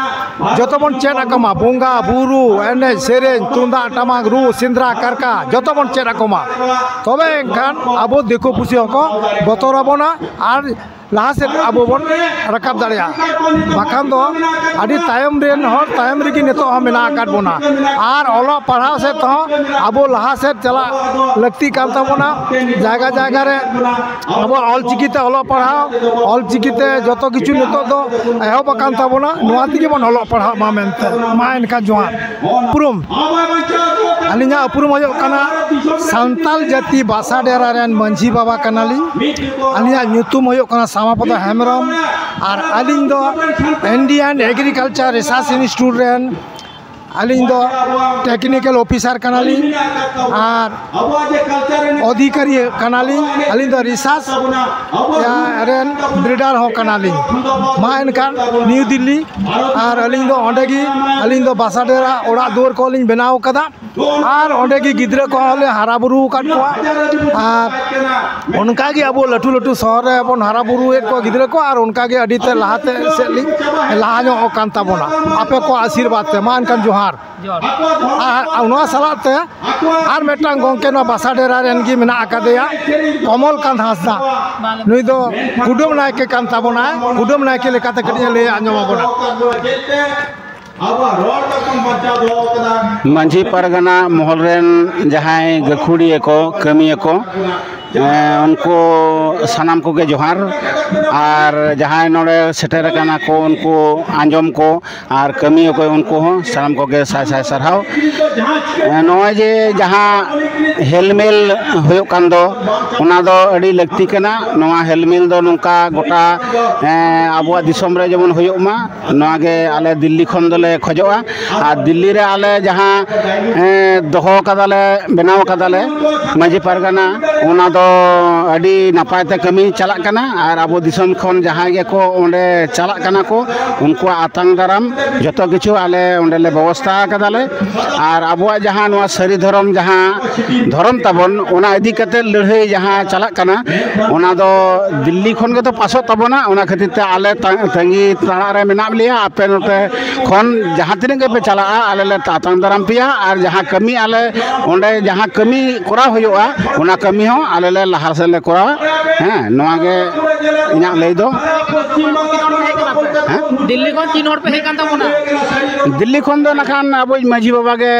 ᱡᱚᱛᱚ ᱵᱚᱱ ᱪᱮᱫ ᱟᱠᱚ ᱢᱟ, ᱵᱚᱸᱜᱟ ᱵᱩᱨᱩ, ᱮᱱᱮᱡ ᱥᱮᱨᱮᱧ, ᱛᱩᱢᱫᱟᱜ ᱴᱟᱢᱟᱠ ᱨᱩ, ᱥᱮᱸᱫᱽᱨᱟ ᱠᱟᱨᱠᱟ ᱡᱚᱛᱚ ᱵᱚᱱ ᱪᱮᱫ ᱟᱠᱚ ᱢᱟ᱾ ᱛᱚᱵᱮ ᱮᱱᱠᱷᱟᱱ ᱟᱵᱚ ᱫᱤᱠᱩ ᱯᱩᱥᱤ ᱦᱚᱸᱠᱚ ᱵᱚᱛᱚᱨ ᱟᱵᱚᱱᱟ ᱟᱨ ᱞᱟᱦᱟ ᱥᱮᱫ ᱟᱵᱚ ᱵᱚᱱ ᱨᱟᱠᱟᱵ ᱫᱟᱲᱮᱭᱟᱜᱼᱟ᱾ ᱵᱟᱠᱷᱟᱱ ᱫᱚ ᱟᱹᱰᱤ ᱛᱟᱭᱚᱢ ᱨᱮᱱ ᱦᱚᱲ ᱛᱟᱭᱚᱢ ᱨᱮᱜᱮ ᱱᱤᱛᱚᱜ ᱦᱚᱸ ᱢᱮᱱᱟᱜ ᱟᱠᱟᱫ ᱵᱚᱱᱟ᱾ ᱟᱨ ᱚᱞᱚᱜ ᱯᱟᱲᱦᱟᱣ ᱥᱮᱫ ᱛᱮᱦᱚᱸ ᱟᱵᱚ ᱞᱟᱦᱟ ᱥᱮᱫ ᱪᱟᱞᱟᱜ ᱞᱟᱹᱠᱛᱤ ᱠᱟᱱ ᱛᱟᱵᱚᱱᱟ᱾ ᱡᱟᱭᱜᱟ ᱡᱟᱭᱜᱟ ᱨᱮ ᱟᱵᱚᱣᱟᱜ ᱚᱞ ᱪᱤᱠᱤ ᱛᱮ ᱚᱞᱚᱜ ᱯᱟᱲᱦᱟᱣ, ᱚᱞ ᱪᱤᱠᱤ ᱛᱮ ᱡᱚᱛᱚ ᱠᱤᱪᱷᱩ ᱱᱤᱛᱚᱜ ᱫᱚ ᱮᱦᱚᱵ ᱟᱠᱟᱱ ᱛᱟᱵᱚᱱᱟ᱾ ᱱᱚᱣᱟ ᱛᱮᱜᱮ ᱵᱚᱱ ᱚᱞᱚᱜ ᱯᱟᱲᱦᱟᱜ ᱢᱟ ᱢᱮᱱᱛᱮ᱾ ᱢᱟ ᱮᱱᱠᱷᱟᱱ ᱡᱚᱦᱟᱨ᱾ ᱩᱯᱨᱩᱢ, ᱟᱹᱞᱤᱧᱟᱜ ᱩᱯᱨᱩᱢ ᱦᱩᱭᱩᱜ ᱠᱟᱱᱟ ᱥᱟᱱᱛᱟᱞ ᱡᱟᱹᱛᱤ ᱵᱟᱥᱟ ᱰᱮᱨᱟ ᱨᱮᱱ ᱢᱟᱹᱡᱷᱤ ᱵᱟᱵᱟ ᱠᱟᱱᱟᱞᱤᱧ᱾ ᱟᱹᱞᱤᱧᱟᱜ ᱧᱩᱛᱩᱢ ᱦᱩᱭᱩᱜ ᱠᱟᱱᱟ ᱥᱟᱢᱟᱯᱚᱫᱚ ᱦᱮᱢᱵᱨᱚᱢ᱾ ᱟᱨ ᱟᱹᱞᱤᱧ ᱫᱚ Indian Agriculture Research Institute ᱨᱮᱱ ᱟᱹᱞᱤᱧ ᱫᱚ technical officer ᱠᱟᱱᱟᱞᱤᱧ ᱟᱨ ᱚᱫᱷᱤᱠᱟᱨᱤ ᱠᱟᱱᱟᱞᱤᱧ᱾ ᱟᱹᱞᱤᱧ ᱫᱚ ᱨᱤᱥᱟᱨᱪ ᱨᱮᱱ ᱵᱨᱤᱰᱟᱨ ᱦᱚᱸ ᱠᱟᱱᱟᱞᱤᱧ᱾ ᱢᱟ ᱮᱱᱠᱷᱟᱱ ᱱᱤᱭᱩ ᱫᱤᱞᱞᱤ, ᱟᱨ ᱟᱹᱞᱤᱧ ᱫᱚ ᱚᱸᱰᱮ ᱜᱮ ᱟᱹᱞᱤᱧ ᱫᱚ ᱵᱟᱥᱟ ᱰᱮᱨᱟ ᱚᱲᱟᱜ ᱫᱩᱣᱟᱹᱨ ᱠᱚᱞᱤᱧ ᱵᱮᱱᱟᱣ ᱠᱟᱫᱟ᱾ ᱟᱨ ᱚᱸᱰᱮ ᱜᱮ ᱜᱤᱫᱽᱨᱟᱹ ᱠᱚᱦᱚᱸ ᱞᱮ ᱦᱟᱨᱟ ᱵᱩᱨᱩ ᱟᱠᱟᱫ ᱠᱚᱣᱟ᱾ ᱟᱨ ᱚᱱᱠᱟ ᱜᱮ ᱟᱵᱚ ᱞᱟᱹᱴᱩ ᱞᱟᱹᱴᱩ ᱥᱚᱦᱚᱨ ᱨᱮ ᱵᱚᱱ ᱦᱟᱨᱟ ᱵᱩᱨᱩᱭᱮᱫ ᱠᱚᱣᱟ ᱜᱤᱫᱽᱨᱟᱹ ᱠᱚ, ᱟᱨ ᱚᱱᱠᱟ ᱜᱮ ᱟᱹᱰᱤ ᱛᱮ ᱞᱟᱦᱟᱛᱮ ᱥᱮᱫ ᱞᱤᱧ ᱞᱟᱦᱟ ᱧᱚᱜ ᱟᱠᱟᱱ ᱛᱟᱵᱚᱱᱟ ᱟᱯᱮ ᱠᱚᱣᱟᱜ ᱟᱥᱤᱨᱵᱟᱫᱽ ᱛᱮ᱾ ᱢᱟ ᱮᱱᱠᱷᱟᱱ ᱡᱚᱦᱟᱨ᱾ ᱟᱨ ᱱᱚᱣᱟ ᱥᱟᱞᱟᱜ ᱛᱮ ᱟᱨ ᱢᱤᱫᱴᱟᱝ ᱜᱚᱢᱠᱮ ᱱᱚᱣᱟ ᱵᱟᱥᱟ ᱰᱮᱨᱟ ᱨᱮᱱ ᱜᱮ ᱢᱮᱱᱟᱜ ᱟᱠᱟᱫᱮᱭᱟ, ᱠᱚᱢᱚᱞ ᱠᱟᱱᱛ ᱦᱟᱸᱥᱫᱟ᱾ ᱱᱩᱭ ᱫᱚ ᱠᱩᱰᱟᱹᱢ ᱱᱟᱭᱠᱮ ᱠᱟᱱ ᱛᱟᱵᱚᱱᱟᱭ᱾ ᱠᱩᱰᱟᱹᱢ ᱱᱟᱭᱠᱮ ᱞᱮᱠᱟᱛᱮ ᱠᱟᱹᱴᱤᱡ ᱮ ᱞᱟᱹᱭ ᱟᱸᱡᱚᱢ ᱟᱵᱚᱱᱟ᱾ ᱟᱵᱚᱣᱟᱜ ᱨᱚᱲ ᱫᱚᱵᱚᱱ ᱵᱟᱧᱪᱟᱣ ᱫᱚᱦᱚ ᱠᱟᱫᱟ᱾ ᱢᱟᱹᱡᱷᱤ ᱯᱟᱨᱜᱟᱱᱟ ᱢᱚᱦᱚᱞ ᱨᱮᱱ ᱡᱟᱦᱟᱸᱭ ᱜᱟᱹᱠᱷᱩᱲᱤᱭᱟᱹ ᱠᱚ, ᱠᱟᱹᱢᱤᱭᱟᱹ ᱠᱚ, ᱮᱸ, ᱩᱱᱠᱩ ᱥᱟᱱᱟᱢ ᱠᱚᱜᱮ ᱡᱚᱦᱟᱨ᱾ ᱟᱨ ᱡᱟᱦᱟᱸᱭ ᱱᱚᱰᱮ ᱥᱮᱴᱮᱨ ᱟᱠᱟᱱᱟ ᱠᱚ, ᱩᱱᱠᱩ ᱟᱸᱡᱚᱢ ᱠᱚ ᱟᱨ ᱠᱟᱹᱢᱤᱭᱟᱹ ᱠᱚ, ᱩᱱᱠᱩ ᱦᱚᱸ ᱥᱟᱱᱟᱢ ᱠᱚᱜᱮ ᱥᱟᱭ ᱥᱟᱭ ᱥᱟᱨᱦᱟᱣ᱾ ᱮᱸ, ᱱᱚᱜᱼᱚᱭ ᱡᱮ ᱡᱟᱦᱟᱸ ᱦᱮᱞᱢᱮᱞ ᱦᱩᱭᱩᱜ ᱠᱟᱱ ᱫᱚ, ᱚᱱᱟ ᱫᱚ ᱟᱹᱰᱤ ᱞᱟᱹᱠᱛᱤ ᱠᱟᱱᱟ᱾ ᱱᱚᱣᱟ ᱦᱮᱞᱢᱮᱞ ᱫᱚ ᱱᱚᱝᱠᱟ ᱜᱚᱴᱟ, ᱮᱸ, ᱟᱵᱚᱣᱟᱜ ᱫᱤᱥᱚᱢ ᱨᱮ ᱡᱮᱢᱚᱱ ᱦᱩᱭᱩᱜ ᱢᱟ, ᱱᱚᱣᱟ ᱜᱮ ᱟᱞᱮ ᱫᱤᱞᱞᱤ ᱠᱷᱚᱱ ᱫᱚᱞᱮ ᱠᱷᱚᱡᱚᱜᱼᱟ᱾ ᱟᱨ ᱫᱤᱞᱞᱤ ᱨᱮ ᱟᱞᱮ ᱡᱟᱦᱟᱸ, ᱮᱸ, ᱫᱚᱦᱚ ᱠᱟᱫᱟᱞᱮ, ᱵᱮᱱᱟᱣ ᱠᱟᱫᱟᱞᱮ ᱢᱟᱹᱡᱷᱤ ᱯᱟᱨᱜᱟᱱᱟ, ᱚᱱᱟ ᱫᱚ ᱟᱹᱰᱤ ᱱᱟᱯᱟᱭ ᱛᱮ ᱠᱟᱹᱢᱤ ᱪᱟᱞᱟᱜ ᱠᱟᱱᱟ᱾ ᱟᱨ ᱟᱵᱚ ᱫᱤᱥᱚᱢ ᱠᱷᱚᱱ ᱡᱟᱦᱟᱸᱭ ᱜᱮᱠᱚ ᱚᱸᱰᱮ ᱪᱟᱞᱟᱜ ᱠᱟᱱᱟ ᱠᱚ, ᱩᱱᱠᱩᱣᱟᱜ ᱟᱛᱟᱝ ᱫᱟᱨᱟᱢ ᱡᱚᱛᱚ ᱠᱤᱪᱷᱩ ᱟᱞᱮ ᱚᱸᱰᱮ ᱞᱮ ᱵᱮᱵᱚᱥᱛᱷᱟ ᱠᱟᱫᱟᱞᱮ᱾ ᱟᱨ ᱟᱵᱚᱣᱟᱜ ᱡᱟᱦᱟᱸ ᱱᱚᱣᱟ ᱥᱟᱹᱨᱤ ᱫᱷᱚᱨᱚᱢ, ᱡᱟᱦᱟᱸ ᱫᱷᱚᱨᱚᱢ ᱛᱟᱵᱚᱱ, ᱚᱱᱟ ᱤᱫᱤ ᱠᱟᱛᱮ ᱞᱟᱹᱲᱦᱟᱹᱭ ᱡᱟᱦᱟᱸ ᱪᱟᱞᱟᱜ ᱠᱟᱱᱟ, ᱚᱱᱟ ᱫᱚ ᱫᱤᱞᱞᱤ ᱠᱷᱚᱱ ᱜᱮᱛᱚ ᱯᱟᱥᱚᱜ ᱛᱟᱵᱚᱱᱟ᱾ ᱚᱱᱟ ᱠᱷᱟᱹᱛᱤᱨ ᱛᱮ ᱟᱞᱮ ᱛᱟ-, ᱛᱟᱺᱜᱤ ᱛᱟᱲᱟᱜ ᱨᱮ ᱢᱮᱱᱟᱜ ᱞᱮᱭᱟ᱾ ᱟᱯᱮ ᱱᱚᱛᱮ ᱠᱷᱚᱱ ᱡᱟᱦᱟᱸ ᱛᱤᱱᱟᱹᱜ ᱜᱮᱯᱮ ᱪᱟᱞᱟᱜᱼᱟ, ᱟᱞᱮ ᱞᱮ ᱟᱛᱟᱝ ᱫᱟᱨᱟᱢ ᱯᱮᱭᱟ᱾ ᱟᱨ ᱡᱟᱦᱟᱸ ᱠᱟᱹᱢᱤ ᱟᱞᱮ ᱚᱸᱰᱮ ᱡᱟᱦᱟᱸ ᱠᱟᱹᱢᱤ ᱠᱚᱨᱟᱣ ᱦᱩᱭᱩᱜᱼᱟ, ᱚᱱᱟ ᱠᱟᱹᱢᱤ ᱦᱚᱸ ᱟᱞᱮ ᱞᱮ ᱞᱟᱦᱟ ᱥᱮᱫ ᱞᱮ ᱠᱚᱨᱟᱣᱟ᱾ ᱦᱮᱸ, ᱱᱚᱣᱟ ᱜᱮ ᱤᱧᱟᱹᱜ ᱞᱟᱹᱭ ᱫᱚ᱾ ᱦᱮᱸ? ᱫᱤᱞᱞᱤ ᱠᱷᱚᱱ ᱛᱤᱱ ᱦᱚᱲ ᱯᱮ ᱦᱮᱡ ᱠᱟᱱ ᱛᱟᱵᱚᱱᱟ? ᱫᱤᱞᱞᱤ ᱠᱷᱚᱱ ᱫᱚ ᱱᱟᱠᱷᱟᱱ ᱟᱵᱚᱭᱤᱡ ᱢᱟᱹᱡᱷᱤ ᱵᱟᱵᱟ ᱜᱮ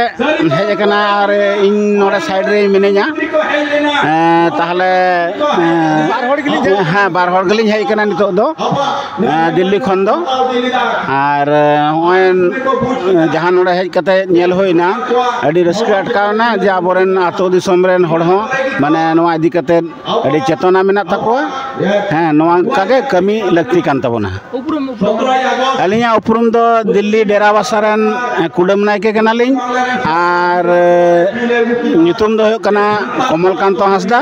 ᱦᱮᱡ ᱟᱠᱟᱱᱟ ᱟᱨ ᱤᱧ ᱱᱚᱰᱮ ᱥᱟᱭᱤᱰ ᱨᱮ ᱢᱤᱱᱟᱹᱧᱟ᱾ ᱮᱸ, ᱛᱟᱦᱞᱮ, ᱮᱸ, ᱵᱟᱨ ᱦᱚᱲ ᱜᱮᱞᱤᱧ ᱦᱮᱡ ᱦᱮᱸ, ᱵᱟᱨ ᱦᱚᱲ ᱜᱮᱞᱤᱧ ᱦᱮᱡ ᱟᱠᱟᱱᱟ ᱱᱤᱛᱚᱜ ᱫᱚ, ᱮᱸ, ᱫᱤᱞᱞᱤ ᱠᱷᱚᱱ ᱫᱚ᱾ ᱟᱨ, ᱮᱸ, ᱱᱚᱜᱼᱚᱭ, ᱮᱸ, ᱡᱟᱦᱟᱸ ᱱᱚᱰᱮ ᱦᱮᱡ ᱠᱟᱛᱮ ᱧᱮᱞ ᱦᱩᱭᱱᱟ, ᱟᱹᱰᱤ ᱨᱟᱹᱥᱠᱟᱹ ᱟᱴᱠᱟᱨ ᱮᱱᱟ ᱡᱮ ᱟᱵᱚᱨᱮᱱ ᱟᱹᱛᱩ ᱫᱤᱥᱚᱢ ᱨᱮᱱ ᱦᱚᱲ ᱦᱚᱸ, ᱢᱟᱱᱮ, ᱱᱚᱣᱟ ᱤᱫᱤ ᱠᱟᱛᱮ ᱟᱹᱰᱤ ᱪᱮᱛᱚᱱᱟ ᱢᱮᱱᱟᱜ ᱛᱟᱠᱚᱣᱟ᱾ ᱦᱮᱸ, ᱱᱚᱣᱟ ᱚᱱᱠᱟ ᱜᱮ ᱠᱟᱹᱢᱤ ᱞᱟᱹᱠᱛᱤ ᱠᱟᱱ ᱛᱟᱵᱚᱱᱟ᱾ ᱩᱯᱨᱩᱢ, ᱩᱯᱨᱩᱢ᱾ ᱟᱹᱞᱤᱧᱟᱜ ᱩᱯᱨᱩᱢ ᱫᱚ ᱫᱤᱞᱞᱤ ᱰᱮᱨᱟ ᱵᱟᱥᱟ ᱨᱮᱱ, ᱮ, ᱠᱩᱰᱟᱹᱢ ᱱᱟᱭᱠᱮ ᱠᱟᱱᱟᱞᱤᱧ᱾ ᱟᱨ, ᱮ, ᱧᱩᱛᱩᱢ ᱫᱚ ᱦᱩᱭᱩᱜ ᱠᱟᱱᱟ ᱠᱚᱢᱚᱞ ᱠᱟᱱᱛᱚ ᱦᱟᱸᱥᱫᱟ᱾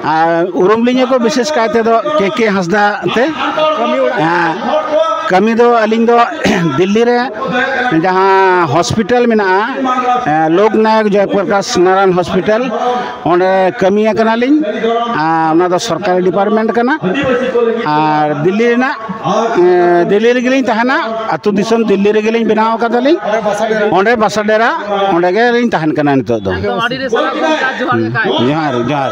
ᱟᱨ ᱩᱨᱩᱢ ᱞᱤᱧᱟᱹ ᱠᱚ ᱵᱤᱥᱮᱥ ᱠᱟᱭ ᱛᱮᱫᱚ ᱠᱮ ᱠᱮ ᱦᱟᱸᱥᱫᱟ ᱛᱮ᱾ ᱦᱮᱸ, ᱠᱟᱹᱢᱤ ᱫᱚ ᱟᱹᱞᱤᱧ ᱫᱚ ᱫᱤᱞᱞᱤ ᱨᱮ ᱡᱟᱦᱟᱸ ᱦᱚᱥᱯᱤᱴᱟᱞ ᱢᱮᱱᱟᱜᱼᱟ, ᱞᱳᱠ ᱱᱟᱭᱚᱠ ᱡᱚᱭᱯᱨᱚᱠᱟᱥ ᱱᱟᱨᱟᱭᱚᱱ ᱦᱚᱥᱯᱤᱴᱟᱞ, ᱚᱸᱰᱮ ᱠᱟᱹᱢᱤ ᱟᱠᱟᱱᱟᱞᱤᱧ᱾ ᱟᱨ ᱚᱱᱟ ᱫᱚ ᱥᱚᱨᱠᱟᱨᱤ ᱰᱤᱯᱟᱨᱴᱢᱮᱱᱴ ᱠᱟᱱᱟ᱾ ᱟᱨ ᱫᱤᱞᱞᱤ ᱨᱮᱱᱟᱜ, ᱫᱤᱞᱞᱤ ᱨᱮᱜᱮᱞᱤᱧ ᱛᱟᱦᱮᱱᱟ᱾ ᱟᱹᱛᱩ ᱫᱤᱥᱚᱢ ᱫᱤᱞᱞᱤ ᱨᱮᱜᱮᱞᱤᱧ ᱵᱮᱱᱟᱣ ᱟᱠᱟᱫᱟᱞᱤᱧ᱾ ᱚᱸᱰᱮ ᱵᱟᱥᱟ ᱰᱮᱨᱟ, ᱚᱸᱰᱮ ᱜᱮᱞᱤᱧ ᱛᱟᱦᱮᱱ ᱠᱟᱱᱟ ᱱᱤᱛᱚᱜ ᱫᱚ᱾ ᱟᱹᱰᱤ ᱟᱹᱰᱤ ᱥᱟᱨᱦᱟᱣ ᱜᱚᱢᱠᱮ, ᱡᱚᱦᱟᱨ ᱜᱮ᱾ ᱡᱚᱦᱟᱨ, ᱡᱚᱦᱟᱨ᱾